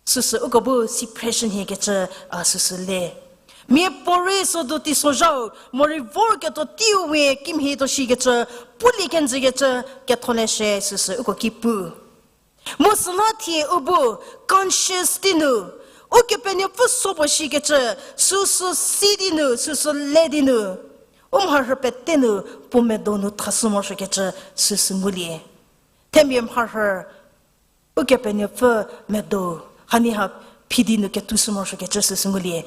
Süsü uko bu si pressure nhie kecü, uh, süsü le. Miapuorei sodu teisozhau, morei vorketuo teiu we kimhie tuo shikecü, pulie kenjükecü, ketholeshü süsü uko ki pu. Mu süla thie u bu conscious di nu, Ukepenuopfü so puo shikecü, süsü si di nu, süsü le di nu, u mharhü pete nu, puo medo nu thashü morosuokecü, süsü ngulie. Themia mharhü, Ukepenuopfü medo, hanie ha phi di nu ketushü morosuokecü süsü ngulie.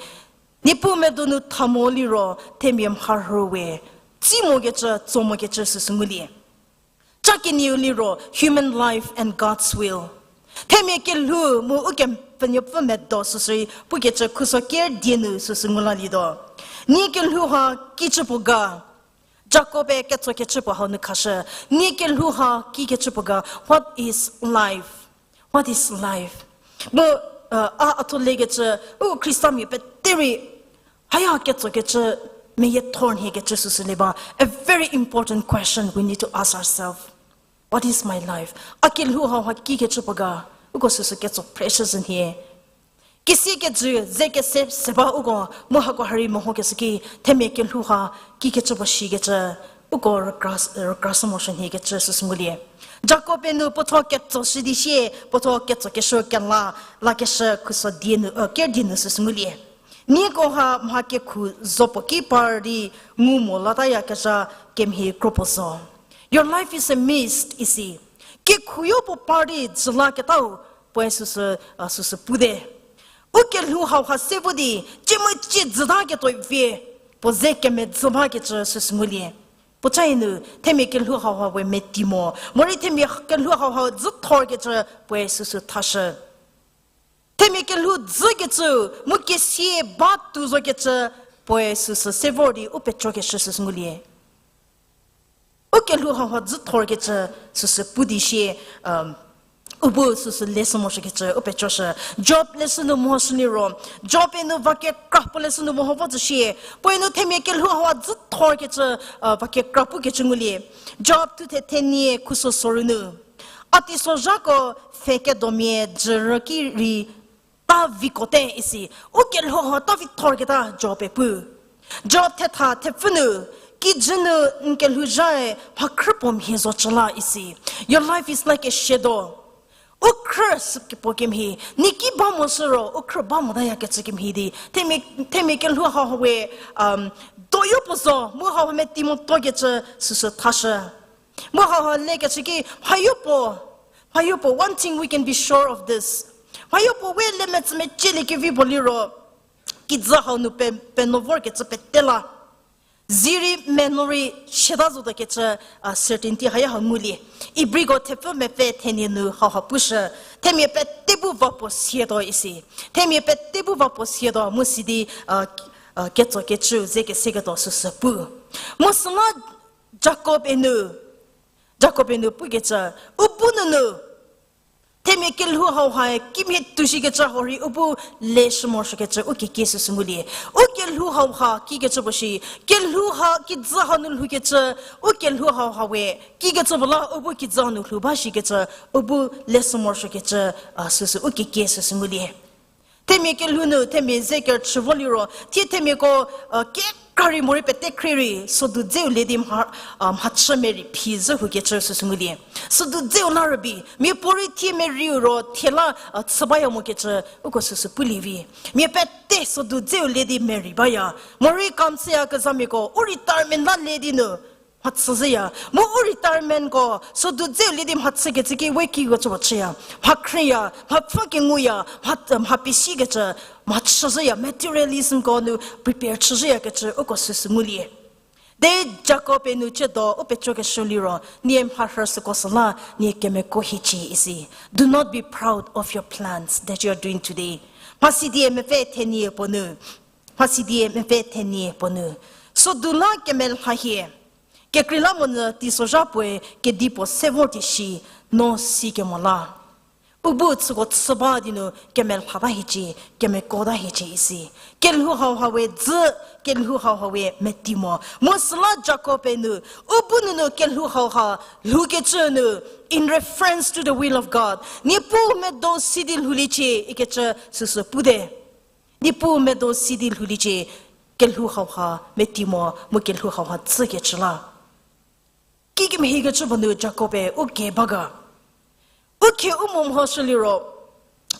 Niepuu medo nu tha mo liro, themia mharhü we, tsi mokecü, tso mokecü süsü ngulie. Ca kenieu liro, human life and God's will. Themia kelhou mu Ukepenuopfü medo süsü rei pukecü khuso ker die nu süsü ngu lalietuo. Nie kelhou ha kicü puo ga. Jakob-e ketsokecü puo hau nu khashü. Nie kelhou ha kikecü puo ga. What is life? What is life? Mu, uh, a, a tho lekecü, u Khristamia pete rei, haya ketsokecü, meyiethor nhiekecü süsü le ba. A very important question we need to ask ourselves. What is my life? A kelhou hau ha kikecü puo ga, uko süsü ketso pressure zhü nhie. Kesi kejü ze kese se ba uko, mu hako ha rei mehokeshü ki, themia kelhou ha kikecü puo shikecü, uko rükra, rükrashü morosuo nhiekecü süsü ngulie. Jakob-e nu puotho ketsoshü di sie, puotho ketsokeshü kela, lakeshü khuso die nu, uh, ker die nu süsü ngulie. Nieko ha mha kekhu zo puo ki par di ngu mo latayakezha kemhie kro puo zo. Your life is a mist, isi. Kekhuyo puo par di jülaketau puoe süsü, uh, süsü pute. U kelhou hau ha se vo di, ciemucie jütaketuo vie, puo ze kemedzü bakecü süsü ngulie. Puocae nu, themia kelhou hau ha we meti mo, morei themia kelhou hau ha dzüthorkecü puoe süsü thashü. Themia kelhou dzükecü, mu kesie ba tuo zokecü, puoe süsü se vor di u pecokeshü süsü ngulie. U kelhou hau ha dzüthorkecü süsü pu di sie, um, u bu süsü leshü morosuokecü u pecoshü. Job leshü nu mehoshü liro, Job-e nu va kekra puo leshü nu meho vo zhü sie, puoe nu themia kelhou hau ha dzüthorkecü, uh, va kekra pukecü ngulie. Job thuthe thenie khuso soru nu, a teisozhako pfhekedomia jürü ki rei ta vikote isi, u kelhou hau ta vithorketa Job-e pu. Job thetha thepfü nu, kijü nu n kelhouzhae mha khrü puo mhie zo cü la isi. Your life is like a shadow. U khrü sü kepuo kemhie, nie ki ba mo shü ro, u khrü ba motayakecü kemhie di. Themia, themia kelhou hau ha we, um, doyo puo zo, mu hau ha meti mo tokecü süsü thashü. Mu hau ha lekecü ki, mhayo puo, Mhayo puo, one thing we can be sure of this. Mhayo puo we le metsümecielie kevi puo liro, kijü hau nu pe, penuo vorkecü pete la. Zirei menuo rei siata zotuo kecü, a, certainty haya hau ngulie. Ibriko thepfü mepfü thenie nu hauha pushü. Themia pete bu va puo sietuo isi. Themia pete bu va puo sietuo mu sidi, a, a, ketsokecüu ze keseketuo süsü pu. Mu süla Jakob-e nu, Jakob-e nu pukecü, u bu nunu, themia kelhou hauha kimhie tuoshikecü hau rei u bu leshü morosuokecü u kekie süsü ngulie. U kelhou hauha kikecü puo shi, kelhou ha kijü hau nu lhoukecü, u kelhou hauha we, kikecü puo la u bu kijü hau nu lhou ba shikecü, u bu leshü morosuokecü, a, süsü u kekie süsü ngulie. Themia kelhou nu, themia ze kerüchü vo liro, thie themiako, a, kekra rei morei pete khrie rei, sodu dzeu le di mha, a, mhachü merei phi zhü houkecü süsü ngulie. Sodu dzeu la rübei, miapuorei thie merieu ro thie la, a, chü baya mokecü, uko süsü pulie vi. Mia pete sodu dzeu le di merei baya. Morei kam chüyakezhamiako, u retirement la le di nu mhachü zhüya. Mu u retirementko, sodu dzeu le di mhachükecü ki we kikecü puo chüya. Mha khrüya, mha pfü kenguya, mha, mha pesikecü, mhachü zhüya, materialismko nu prepare chü zhüyakecü uko süsü ngulie. De Jakob-e nu chüdo u pechokeshü liro, nie mharhü süko süla, nie kemeko hiecie isi. Do not be proud of your plans that you are doing today. Mhasidie mepfü thenie puo nu. Mhasidie mepfü thenie puo nu. Sodu la kemelha hie. Kekreilamonyü teisozha puoe kedipuo se vor di shi, no sikemo la. U bu chüko chü ba di nu kemelhata hiecie, kemekota hiecie isi. Kelhou hauha we dzü, kelhou hauha we meti mo. Mu süla Jakob-e nu, u bu nunu kelhou hauha lhoukecü nu, in reference to the will of God. Niepuu medo si di lhouliecie ikecü süsü pute. Niepuu medo si di lhouliecie, kelhou hauha meti mo, mu kelhou hauha dzükecü la. Kikemhiekecü puo nu Jakob-e u kie ba ga. U kie u mo mhoshü liro,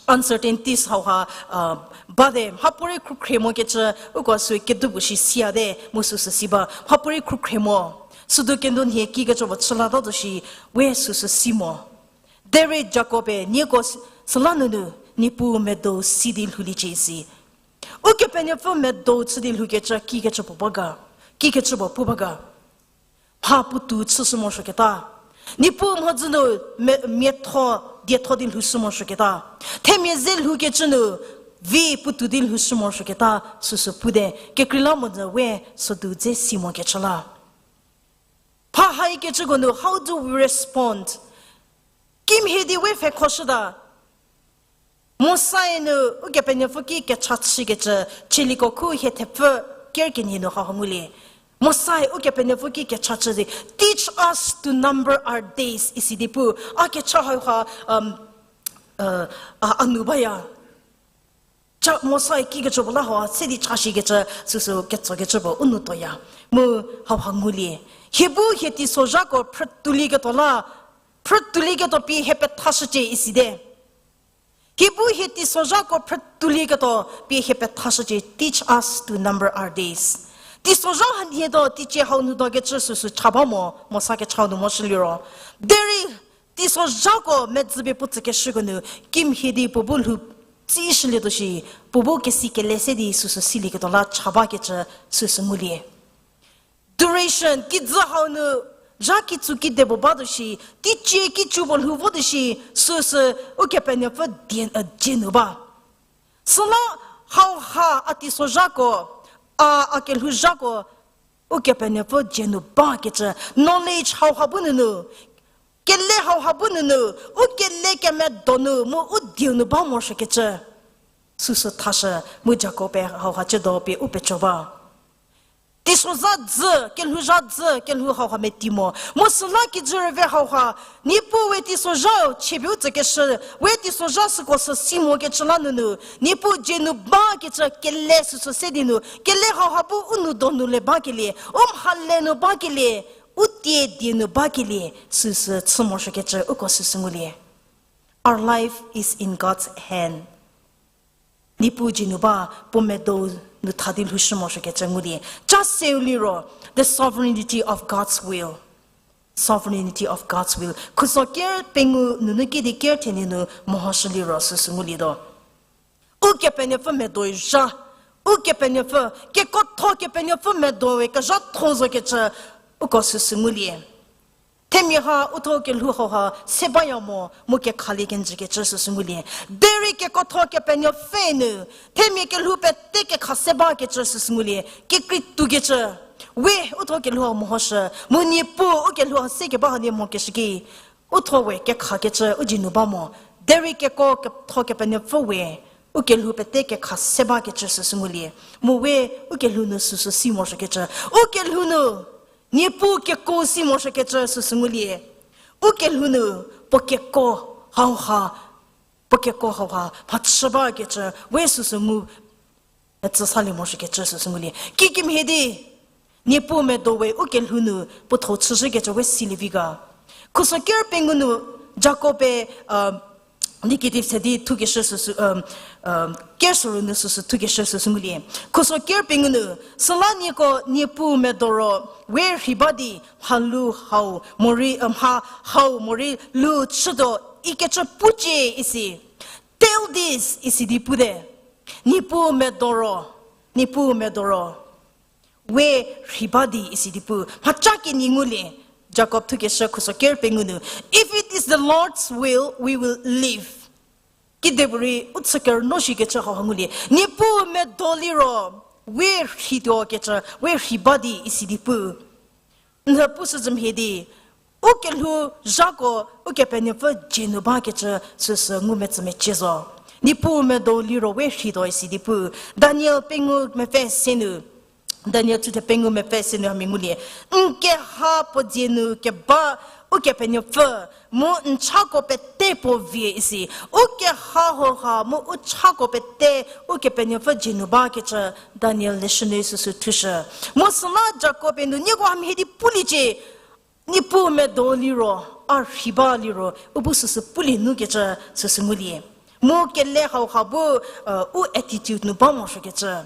uncertainties hauha, a, bate, mhapuorei khrukhrie mokecü, uko sü kedipuo shi siate, mu süsü si ba, mhapuorei khrukhrie mo. Südu kendo nhie kikecü puo chü lata zo shi, we süsü si mo. Derei Jakob-e nieko s-, süla nunu, Niepuu medo si di lhouliecie isi. Ukepenuopfü medo chü di lhoukecü kikecü puo ba ga, kikecü puo pu ba ga. Mha puotou chüshü morosuoketa. Niepuu mhodzü nu me-, miatho, dietho di lhoushü morosuoketa. Themia ze lhoukecü nu, vi puotou di lhoushü morosuoketa, süsü pute, kekreilamonyü we sodu dze si mokecü la. Mha haikecüko nu, how do we respond? Kimhie di we pfhekhoshüta. Mosa-e nu Ukepenuopfü ki kecha chükecü, Chieliko khu hie thepfü ker kenie nu hauha ngulie. Mosa-e Ukepenuopfü ki kecha chü di, Teach us to number our days, isi di pu, a kecha hauha, um, a, a nu baya. Cha Mosa-e kikecü puo la hauha se di cha shikecü, süsü ketsokecü puo u nu tuoya. Mu hauha ngulie. Hie bu hie teisozhako phrütuolieketuo la, phrütuolieketuo pie hie pethashücie isite. Hie bu hie teisozhako phrütuolieketuo pie hie pethashücie, teach us to number our days. Teisozha hanhie tuo teicie hau nu tuokecü süsü cha ba mo, Mosa kechau nu moshü liro. Derei teisozhako medzü pie puo tsükeshüko nu, kimhie di puo bu lhou tsishülietuo shi, puo bu kesi kele se di süsü silieketuo la cha bakecü süsü ngulie. Duration, kijü hau nu, zha kitsu kide puo batuo shi, teicie kicu puo lhou votuo shi, süsü Ukepenuopfü die, a, dzie nu ba. Süla hauha a teisozhako, a, a kelhouzhako, Ukepenuopfü dzie nu bakecü, knowledge hauha bu nunu, kele hauha bu nunu, u kele kemedonu mu u dieu nu ba morosuokecü. Süsü thashü mu Jakob-e hauha chüdo pie u peco ba. Teisozha dzü, kelhouzha dzü, kelhou hauha meti mo. Mu süla kijü rüve hauha, Niepuu we teisozhau chiepie u tsükeshü, we teisozha süko sü si mokecü la nunu, Niepuu dzie nu bakecü kele süsü se di nu, kele hauha bu u nou donu le bakelie, u mhale nu bakelie, u tie die nu bakelie, süsü chü morosuokecü uko süsü ngulie. Our life is in God's hand. Niepuu dzie nu ba, puo medo nu tha di lhoushü morosuokecü ngulie. Cha seu liro, the sovereignty of God's will. Sovereignty of God's will. Khuso ker pengou nunu kidi ker thenie nu mehoshü liro süsü ngulietuo. Ukepenuopfü medo zha. Ukepenuopfü, kekuotho Kepenuopfü medoe kezhatho zokecü, uko süsü ngulie. Themia ha uthuo kelhou hauha se baya mo, mu kekhalie kenjükecü süsü ngulie. Derei kekuotho Kepenuopfü nu, themia kelhou pete kekha se bakecü süsü ngulie. Kekreituokecü, we uthuo kelhou hau mehoshü, mu Niepuu ukelhou ha se keba hanie mokeshü ki, uthuo we kekhakecü u dzie nu ba mo. Derei kekuo ketho Kepenuopfü we, ukelhou pete kekha se bakecü süsü ngulie. Mu we, ukelhou nu süsü si morosuokecü. Ukelhou nu, Niepuu kekuo si morosuokecü süsü ngulie. Ukelhou nu, puo kekuo hauha, puo kekuo hauha mhachü bakecü, we süsü ngu, metsü salie morosuokecü süsü ngulie. Kikimhie di, Niepuu medo we ukelhou nu puo tho chüzhükecü we silie vi ga. Khuso ker pengou nu Jakob-e, um, negative se di thukeshü süsü, um, um, ker soru nu süsü thukeshü süsü ngulie. Khuso ker pengou nu, süla nieko Niepuu medo ro, we rhei ba di, mha lu hau morei, um, mha hau morei lu chütuo ikecü pucie isi. Tell this isi di pute. Niepuu medo ro, Niepuu medo ro, we rhei ba di isi di pu. Mhacha kenyi ngulie, Jakob thukeshü khuso ker pengou nu, If it is the Lord's will, we will live. Kidepuorei u chü kerüno shikecü hauha ngulie. Niepuu medo liro, we rheituo kecü, we rhei ba di isi di pu. Nhü pushüzhü mhie di, ukelhou zhako Ukepenuopfü dzie nu bakecü süsü ngumetsü mecie zo. Niepuu medo liro we rheituo isi di pu. Daniel pengou mepfü se nu, Daniel thuthe pengou mepfü se nu hamia ngulie. N keha puo dzie nu keba Ukepenuopfü, mu n chako pete puo vie isi. U keha hauha mu u chako pete Ukepenuopfü dzie nu bakecü Daniel leshü nu süsü thushü. Mu süla Jakob-e nu nieko hamhie di puliecie, Niepuu medo liro, a rhei ba liro, u bu süsü pulie nukecü süsü ngulie. Mu kele hauha bu, u attitude nu ba morosuokecü.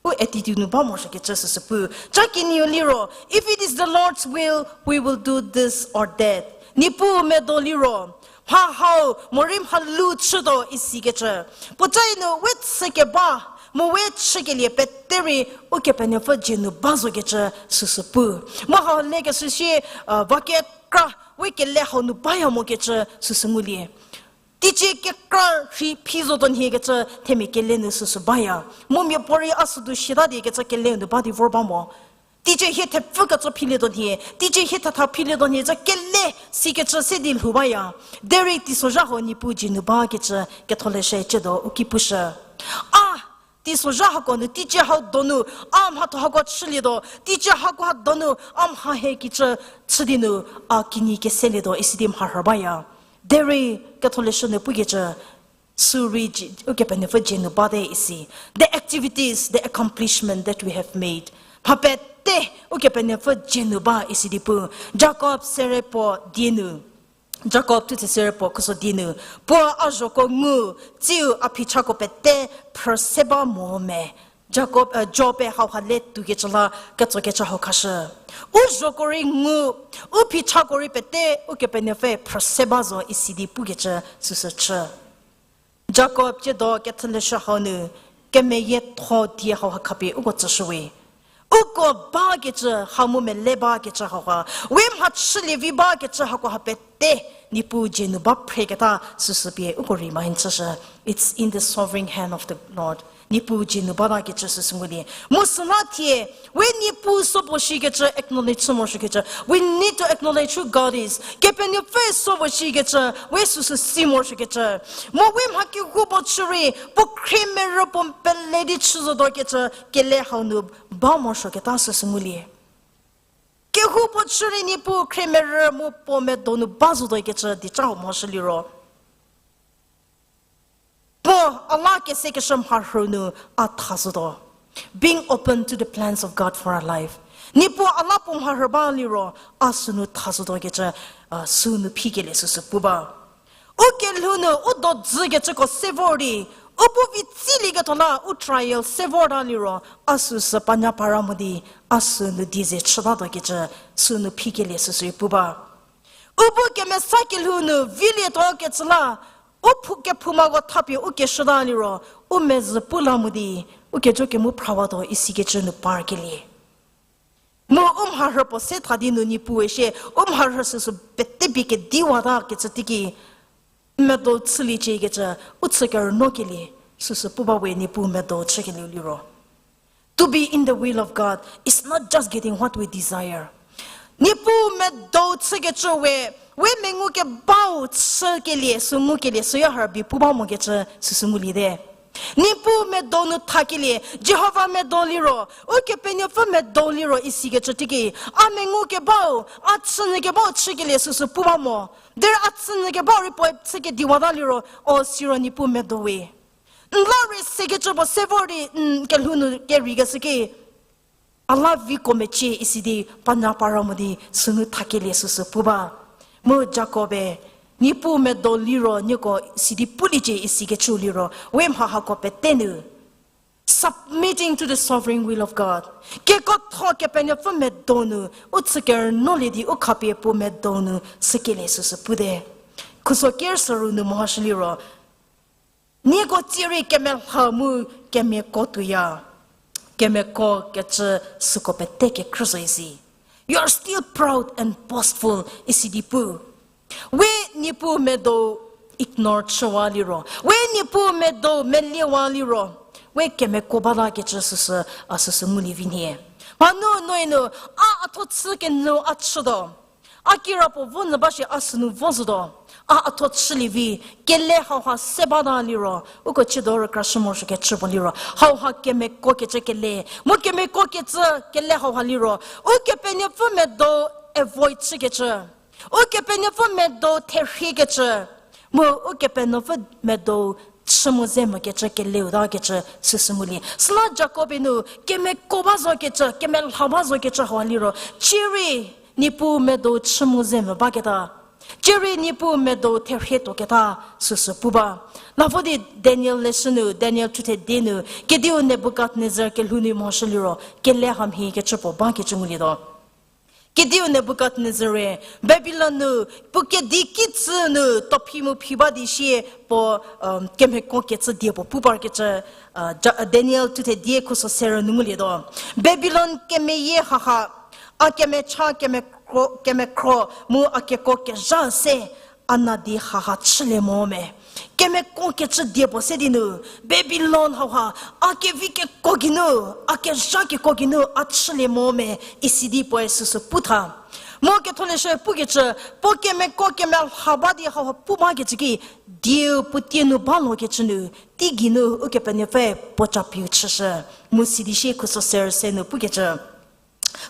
U attitude nu ba morosuokecü süsü pu. Cha kenieu liro, If it is the Lord's will, we will do this or that. Niepuu medo liro, mha hau morei mha lu chütuo isikecü. Puocae nu we chü keba, mu we chükelie pete rei Ukepenuopfü dzie nu ba zokecü süsü pu. Mu hau lekeshü sie, va kekra, we kele hau nu baya mokecü süsü ngulie. Teicie kekra rhi phi zotuo nhiekecü themia kele nu süsü baya. Mu miapuorei a südu siata diekecü kele nu ba di vor ba mo. Teicie hie thepfü ketso philietuo nhie, teicie hie thetha philietuo nhie, cü kele sikecü se di lhou baya. Derei teisozha hau Niepuu dzie nu bakecü ketholeshü ciedo u ki pushü. A, teisozha hako nu teicie hau donu, a mhatho hako chülietuo, teicie hako ha donu, a mha hie kicü chü di nu, a kinyi keselietuo isi di mharhü baya. Derei ketholeshü nu pukecü, sürei Ukepenuopfü dzie nu bate isi. The activities, the accomplishment that we have made, mha pete Ukepenuopfü dzie nu ba isi di pu. Jakob sere puo die nu, Jakob thuthe sere puo khuso die nu, puo a zhoko ngu, tsiu a phichako pete phrü se ba mo me. Jakob, Job-e hauha le tuokecü la ketsokecü hau khashü. U zhoko rei ngu, u phichako rei pete Ukepenuopfü phrü se ba zo isi di pukecü süsü chü. Jakob ciedo ketholeshü hau nu, kemeyietho die hauha khapie uko tsüshüwe. Uko bakecü, ha mu mele bakecü hauha, we mha chülie vi bakecü hako ha pete, Niepuu dzie nu ba phreketa süsü pie uko remind chüshü. It's in the sovereign hand of the Lord. Niepuu dzie nu bata kecü süsü ngulie. Mu süla thie, we Niepuu so puo shikecü acknowledge chü morosuokecü. We need to acknowledge who God is. Kepenuopfü so puo shikecü, we süsü si morosuokecü. Mu we mha kehoupuo chü rei, puo khriemerü puo pele di chü zotuo kecü, kele hau nu ba morosuoketa süsü ngulie. Kehoupuo chü rei Niepuu khriemerü mu puo medo nu ba zotuo kecü di cha hau morosuo liro, puo a la kesekeshü mharhü nu a tha zotuo. Being open to the plans of God for our life. Niepuu a la puo mharhü ba liro, a sünu tha zotuo kecü, sünu phikelie süsü pu ba. U kelhou nu u dodzükecüko se vor di, u bu vi tsilieketuo la u trial se vorta liro, a süsü panya para mo di, a sünu die ze chütatuo kecü, sünu phikelie süsü pu ba. U bu kemesa kelhou nu vilietuo kecü la, u phu-, kephoumako thapie u keshüta liro, u mezhü pu la mo di, u kejo kemu phrawatuo isikecü nu parkelie. Mu u mharhü puo se tha di nu Niepuue shie, u mharhü süsü pete pie kediwata kecü teiki, medo chüliecie kecü, u chü kerünokelie, süsü pu ba we Niepuu medo chükelieu liro. To be in the will of God is not just getting what we desire. Niepuu medo chükecü we, we mengu kebau chükelie, sü ngukelie, süyo ha rübei pu ba mokecü, süsü ngulie te. Niepuu medo nu thakelie, Jihova medo liro, Ukepenuopfü medo liro isikecü teiki, a mengu kebau, a chünyü kebau chükelie süsü pu ba mo. Derei a chünyü kebau rei puoe chü kediwata liro, o siro Niepuu medo we. N la rei sekecü puo se vor di, n kelhou nu keriekeshü ki, a la viko mecie isi di, panya para mo di, sünu thakelie süsü pu ba. Mu Jakob-e, Niepuu medo liro, nieko sidi puliecie isikecü liro, we mha hako pete nu. Submitting to the sovereign will of God. Kekuotho Kepenuopfü medo nu, u chü kerünolie di u khapie puo medo nu chükelie süsü pute. Khuso ker soru nu mehoshü liro, nieko tsierei kemelha mu kemiako tuoya. Kemiako kecü süko pete kekrü zo isi. You are still proud and boastful isi di pu. We Niepuu medo ignore chüwa liro, we Niepuu medo meliewa liro, we kemiako bata kecü süsü, a süsü ngulie vi nhie. Mhanu noi nu, a a tho chü kenyü a chütuo. A kirapuo vo nyü ba shi a sünu vo zotuo. A a tho chülie vi, kele hauha se bata liro, uko chüdo rükrashü morosuokecü puo liro, hauha kemiako kecü kele, mu kemiako kecü kele hauha liro, Ukepenuopfü medo avoid chükecü, Ukepenuopfü medo therhiekecü, mu Ukepenuopfü medo chü mu ze mokecü keleu ta kecü süsü ngulie. Süla Jakob-e nu kemiako ba zo kecü, kemelha ba zo kecü hauha liro, cierei Niepuu medo chü mu ze mo baketa, cierei Niepuu medo therhie tuoketa süsü pu ba. Lavo di Daniel leshü nu, Daniel thuthe die nu, kediu Nebukadnezar kelhou nu mehoshü liro, kele hamhie kecü puo bakecü ngulietuo. Kediu Nebukadnezar-e, Babilon nu, puo kedi kitsü nu, tuophi mu phi ba di shie puo, kemiako kecü die puo pu parkecü, Daniel thuthe die khuso serü nu ngulietuo. Babilon kemeyie haha, a kemecha kemekhro, kemekhro, mu a kekuo kezha se, a na di haha chülie mo me. Kemiako kecü die puo se di nu, Babilon hauha, a kevi kekuo geinu, a kezha kekuo geinu, a chülie mo me, isi di puoe süsü pu tha. Mu Ketholeshü pukecü, puo kemiako kemelha ba di hauha pu bakecü ki, dieu puo tie nu ba lokecü nu, teigei nu Ukepenuopfü puo capiu chüshü. Mu sidi shie khuso serü se nu pukecü,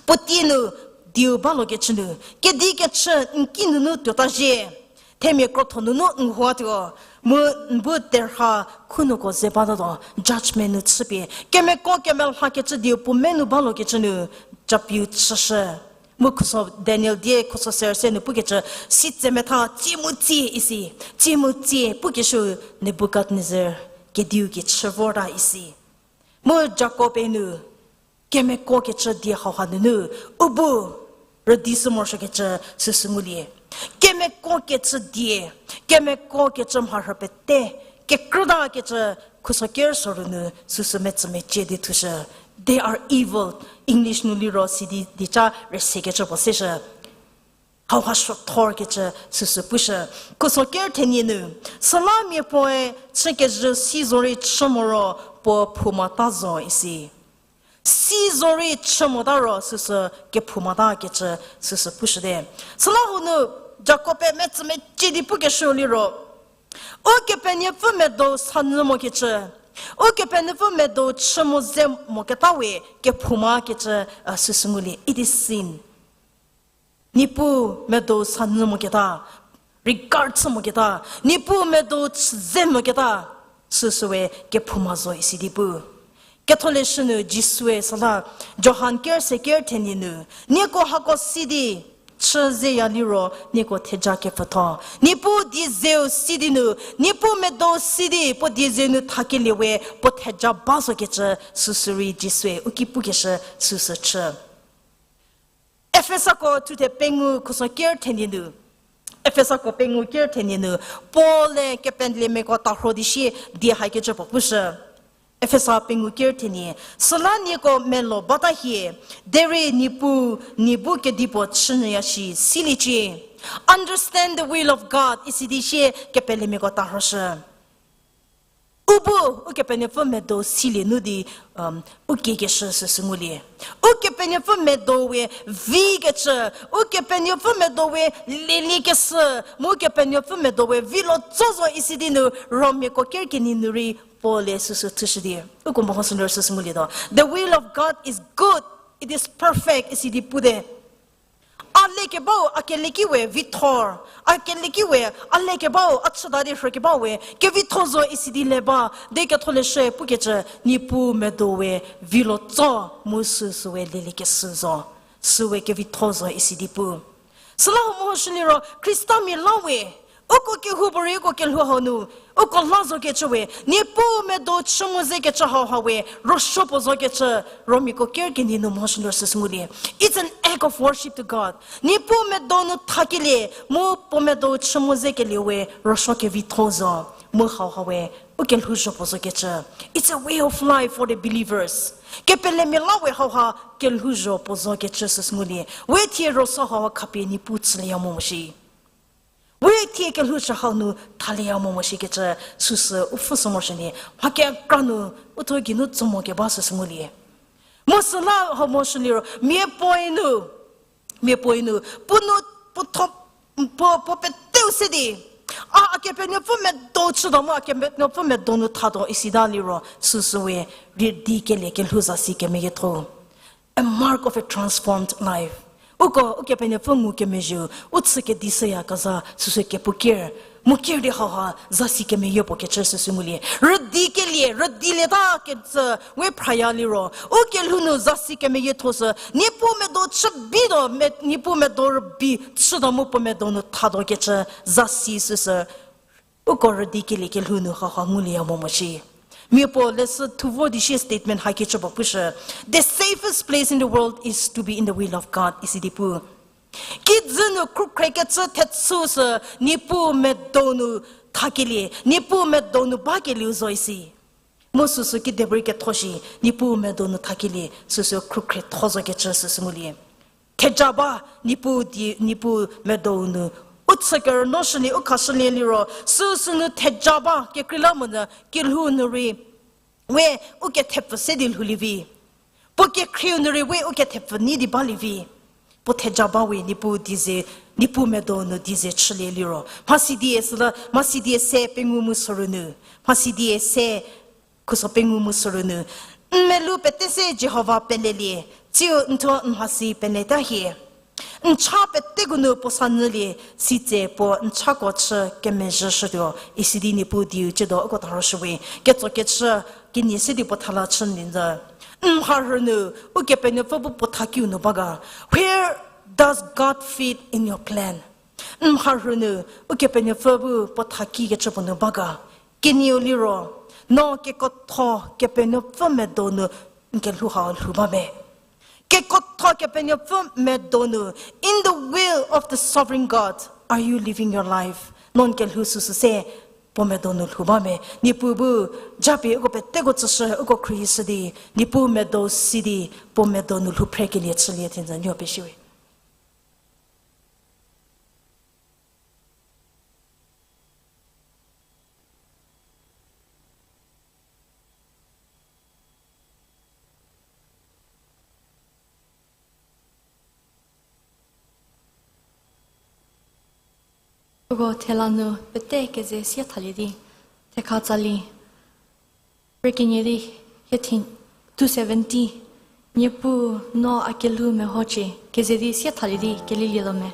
puo tie nu dieu ba lokecü nu, kedi kechü n ki nunu tuota zhie, themia krotho nunu n huatuo, mu n bu terha khunuoko ze batatuo, judgment nu chüpie, kemiako kemelhakecü dieu puo me nu ba lokecü nu, capiu chüshü. Mu khuso Daniel die khuso serü se nu pukecü, sitse metha tsie mu tsie isi, tsie mu tsie pukeshü Nebukadnezar kediu ki chü vorta isi. Mu Jakob-e nu, kemiako kecü die hauha nunu, u bu rüdi sü morosuokecü süsü ngulie. Kemiako kecü die, kemiako kecü mharhü pete, kekrüta kecü khuso ker soru nu süsü metsü mecie di thushü. They are evil. English nu liro sidi dica rüsekecü puo seshü. Hauha suothorkecü süsü pushü. Khuso ker thenie nu, süla miapuoe chükezhü si zorei chü moro puo phoumata zo isi. Si zorei chü mota ro süsü kephoumatakecü süsü pushüte. Süla hanu Jakob-e metsü mecie di pukeshü liro, Ukepenuopfü medo sanyü mokecü, Ukepenuopfü medo chü mo ze moketa we kephoumakecü, a, süsü ngulie, it is sin. Niepuu medo sanyü moketa, regard chü moketa, Niepuu medo chü ze moketa, süsüwe kephouma zo isi di pu. Ketholeshü nu Jisue süla, Johan ker se ker thenie nu, nieko hako si di chü zeya liro, nieko theja kepfütho. Niepuu die zeu si di nu, Niepuu medo si di puo die zeu nu thakelie we puo theja ba zokecü süsü rei Jisue u ki pukeshü süsü chü. Efesako thuthe pengou khuso ker thenie nu, Efesako pengou ker thenie nu, Paul-e kepelemiako tarho di sie die hakecü puo pushü. Efesa pengou ker thenie, süla nieko melo bata hie, derei Niepuu, nie bu kedipuo chünyüya shi siliecie. Understand the will of God, isi di sie kepelemiako tarhoshü. U bu, Ukepenuopfü medo silie nu di, um, u kiekeshü süsü ngulie. Ukepenuopfü medo we vikecü, Ukepenuopfü medo we lieliekeshü, mu Ukepenuopfü medo we vilo tso zo isi di nu Romiako ker kenie nu rei Paul-e süsü thushü di. Uko mehoshülie süsü ngulietuo. The will of God is good, it is perfect, isi di pute. A lekebau, a keleki we vitho, a keleki we, a lekebau, a chüta di rhükebau we kevitho zo isi di le ba, de Ketholeshü pukecü, Niepuu medo we vilo tso mu süsü we lieliekeshü zo, süwe kevitho zo isi di pu. Süla hau mehoshüliro, Khristamia la we, uko kehoupuorei uko kelhou hau nu, uko la zokecü we, Niepuu medo chü mu zekecü hauha we rüsuo puo zokecü, Romiako ker kenie nu mehoshülie süsü ngulie. It's an act of worship to God. Niepuu medo nu thakelie, mu puo medo chü mu zekelie we rüsuo kevitho zo, mu hauha we u kelhouzho puo zokecü. It's a way of life for the believers. Kepelemia la we hauha kelhouzho puo zokecü süsü ngulie. We thie rüsuo hauha khapie Niepuu chülieya mo mo shi. We thie kelhou chü hau nu thalieya mo mo shikecü süsü u pfhü sü morosuo nie, mha kekra nu u thuo geinu tso mo keba süsü ngulie. Mu süla hau morosuo liro, miapuoe nu, miapuoe nu, puo nu, puo tho, puo, puo peteu se di, a, a Kepenuopfü medo chütuo mu, a Kepenuopfü medo nu thatuo isita liro, süsü we, rüdikelie kelhou zasi kemeyietho. A mark of a transformed life. Uko, Ukepenuopfü ngukemezhieu, u chü kedishüyakezha süsü kepu ker, mu ker di hauha zasi kemeyie puo kecü süsü ngulie. Rüdikelie, rüdilieta kecü, we phraya liro, u kelhou nu zasi kemeyietho sü, Niepuu medo chü bi tuo, me, Niepuu medo rübei chütuo mu puo medo nu thatuo kecü, zasi süsü, uko rüdikelie kelhou nu hauha ngulieya mo mo shi. Miapuo leshü thu vo di sie statement hakecü puo pushü, the safest place in the world is to be in the will of God, isi di pu. Kijü nu khrükhrekecü thechü sü Niepuu medo nu thakelie, Niepuu medo nu bakelieu zo isi. Mu süsü kidepuorei ketho shi, Niepuu medo nu thakelie, süsü khrükhretho zokecü süsü ngulie. Theja ba, Niepuu di, Niepuu medo nu, u chü kerüno shülie, u khashülie liro, süsü nu theja ba, kekreilamonyü, kelhou nu rei, we, u kethepfü se di lhoulie vi. Puo kekhrieu nu rei we u kethepfü nyi di balie vi. Puo theja ba we Niepuu die ze, Niepuu medo nu die ze chülie liro. Mhasidie süla, Mhasidie se pengou mu sorou nu. Mhasidie se khuso pengou mu sorou nu. N melou pete se Jihova pelelie, tsiu n thuo n mhasi peleta hie. N cha peteko nu puo sa nyülie, sitse puo n chako chü kemezhüshütuo, isi di Niepuu dieu ciedo uko tharoshüwe. Ketso kechü, kenie se di puo thala chü nyi nzü. N mharhü nu, Ukepenuopfü bu puo thakiu nu ba ga. Where does God fit in your plan? N mharhü nu, Ukepenuopfü bu puo thaki kecü puo nu ba ga. Kenieu liro, no kekuotho Kepenuopfü medo nu n kelhou hau lhou ba me. Kekuotho Kepenuopfü medo nu, in the will of the sovereign God, are you living your life? No n kelhou süsü se, puo medo nu lhou ba me. Niepuu bu, japie uko peteko tsüshü, uko khruohishü di, Niepuu medo si di, puo medo nu lhou phrekelie chülie thenza nuo peshi we. Uko thela nu pete keze sie thalie di, thekha tsali, rei kenie di, hie thin, two seventy, Niepuu no a kelhou mehocie, keze di sie thalie di, kelilietuo me.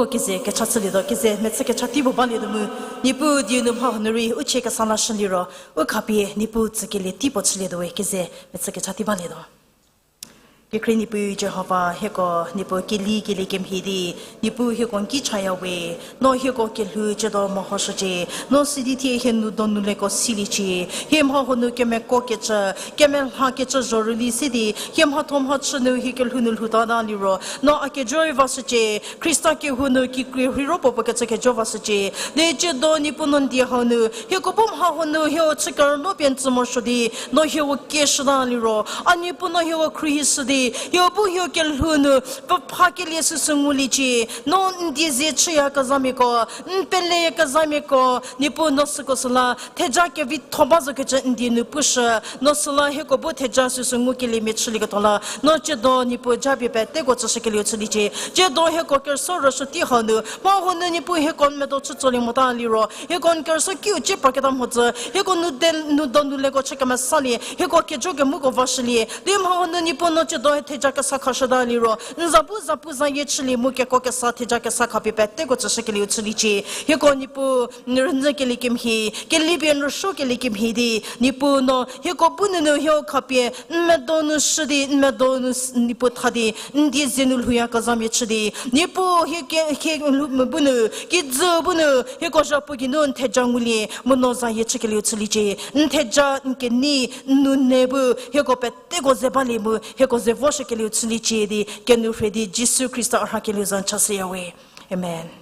Keze kecha chülietuo, keze mechü kecha tei puo balietuo mu, Niepuu dieu nu mha hanu rei u chie kesa lashü liro, u khapie Niepuu tsükelie tei puo chülietuo we, keze mechü kecha tei balietuo. Kekhrie Niepuu Jihova, hieko Niepuu keli kelie kemhie di, Niepuu hieko n ki chaya we, no hieko kelhou chüdo mehoshücie, no sidi thie hie nou donu leko siliecie, hie mha hanu kemeko kecü, kemelha kecü zhorüli sidi, hie mhatho mhachü nu hie kelhou nu lhoutata liro, no a kejoe vashücie, Khrista kehou nu kikrie rhiro puo puo kecü kejo vashücie, di chüdo Niepuu no n die hau nu, hieko bu mha hanu hieu chü kerünuo pie n tsü morosuo di, no hieu kieshüta liro, a Niepuu no hieu khruohishü di, hieu bu hieu kelhou nu, pepha kelie süsü nguliecie, no n die zie chüyakezhamiako, n peleyakezhamiako, Niepuu no süko süla, theja kevitho ba zo kecü n die nu pushü, no süla hieko bu theja süsü ngukeliemia chülieketuo la, no chüdo Niepuu japie peteko tsüshükelieu chüliecie, chüdo hieko kerüsuo rüsuo tei hau nu, mha hanu Niepuu hieko n medo chütsolie mota liro, hieko n kerüsuo kiu chie parketa mhodzü, hieko nou de, nou donu leko chü kemesalie, hieko kejo kemuko vashülie, di mha hanu Niepuu no chüdo theja kesa khashüta liro, n za bu zapuzayie chülie mu keko kesa theja kesa khapie peteko tsüshükelieu chüliecie, hieko Niepuu n rünyükelie kemhie, kelipie n rüsuokelie kemhie di, Niepuu no hieko bu nunu hieu khapie, n medo nu shü di, n medo nu s-, Niepuu tha di, n die zie nu lhouyakezhamia chü di, Niepuu hie ke-, hie lhou bu nu, kijü bu nu, hieko zhapu geinu n theja ngulie, mu no zayie chükelieu chüliecie, n theja n kenei, n nou ne bu, hieko peteko ze balie mu, hieko ze voshükelieu chüliecie di, kenou rhie di, Jisu Khrista a rhakelieu za n chashüya we. Amen.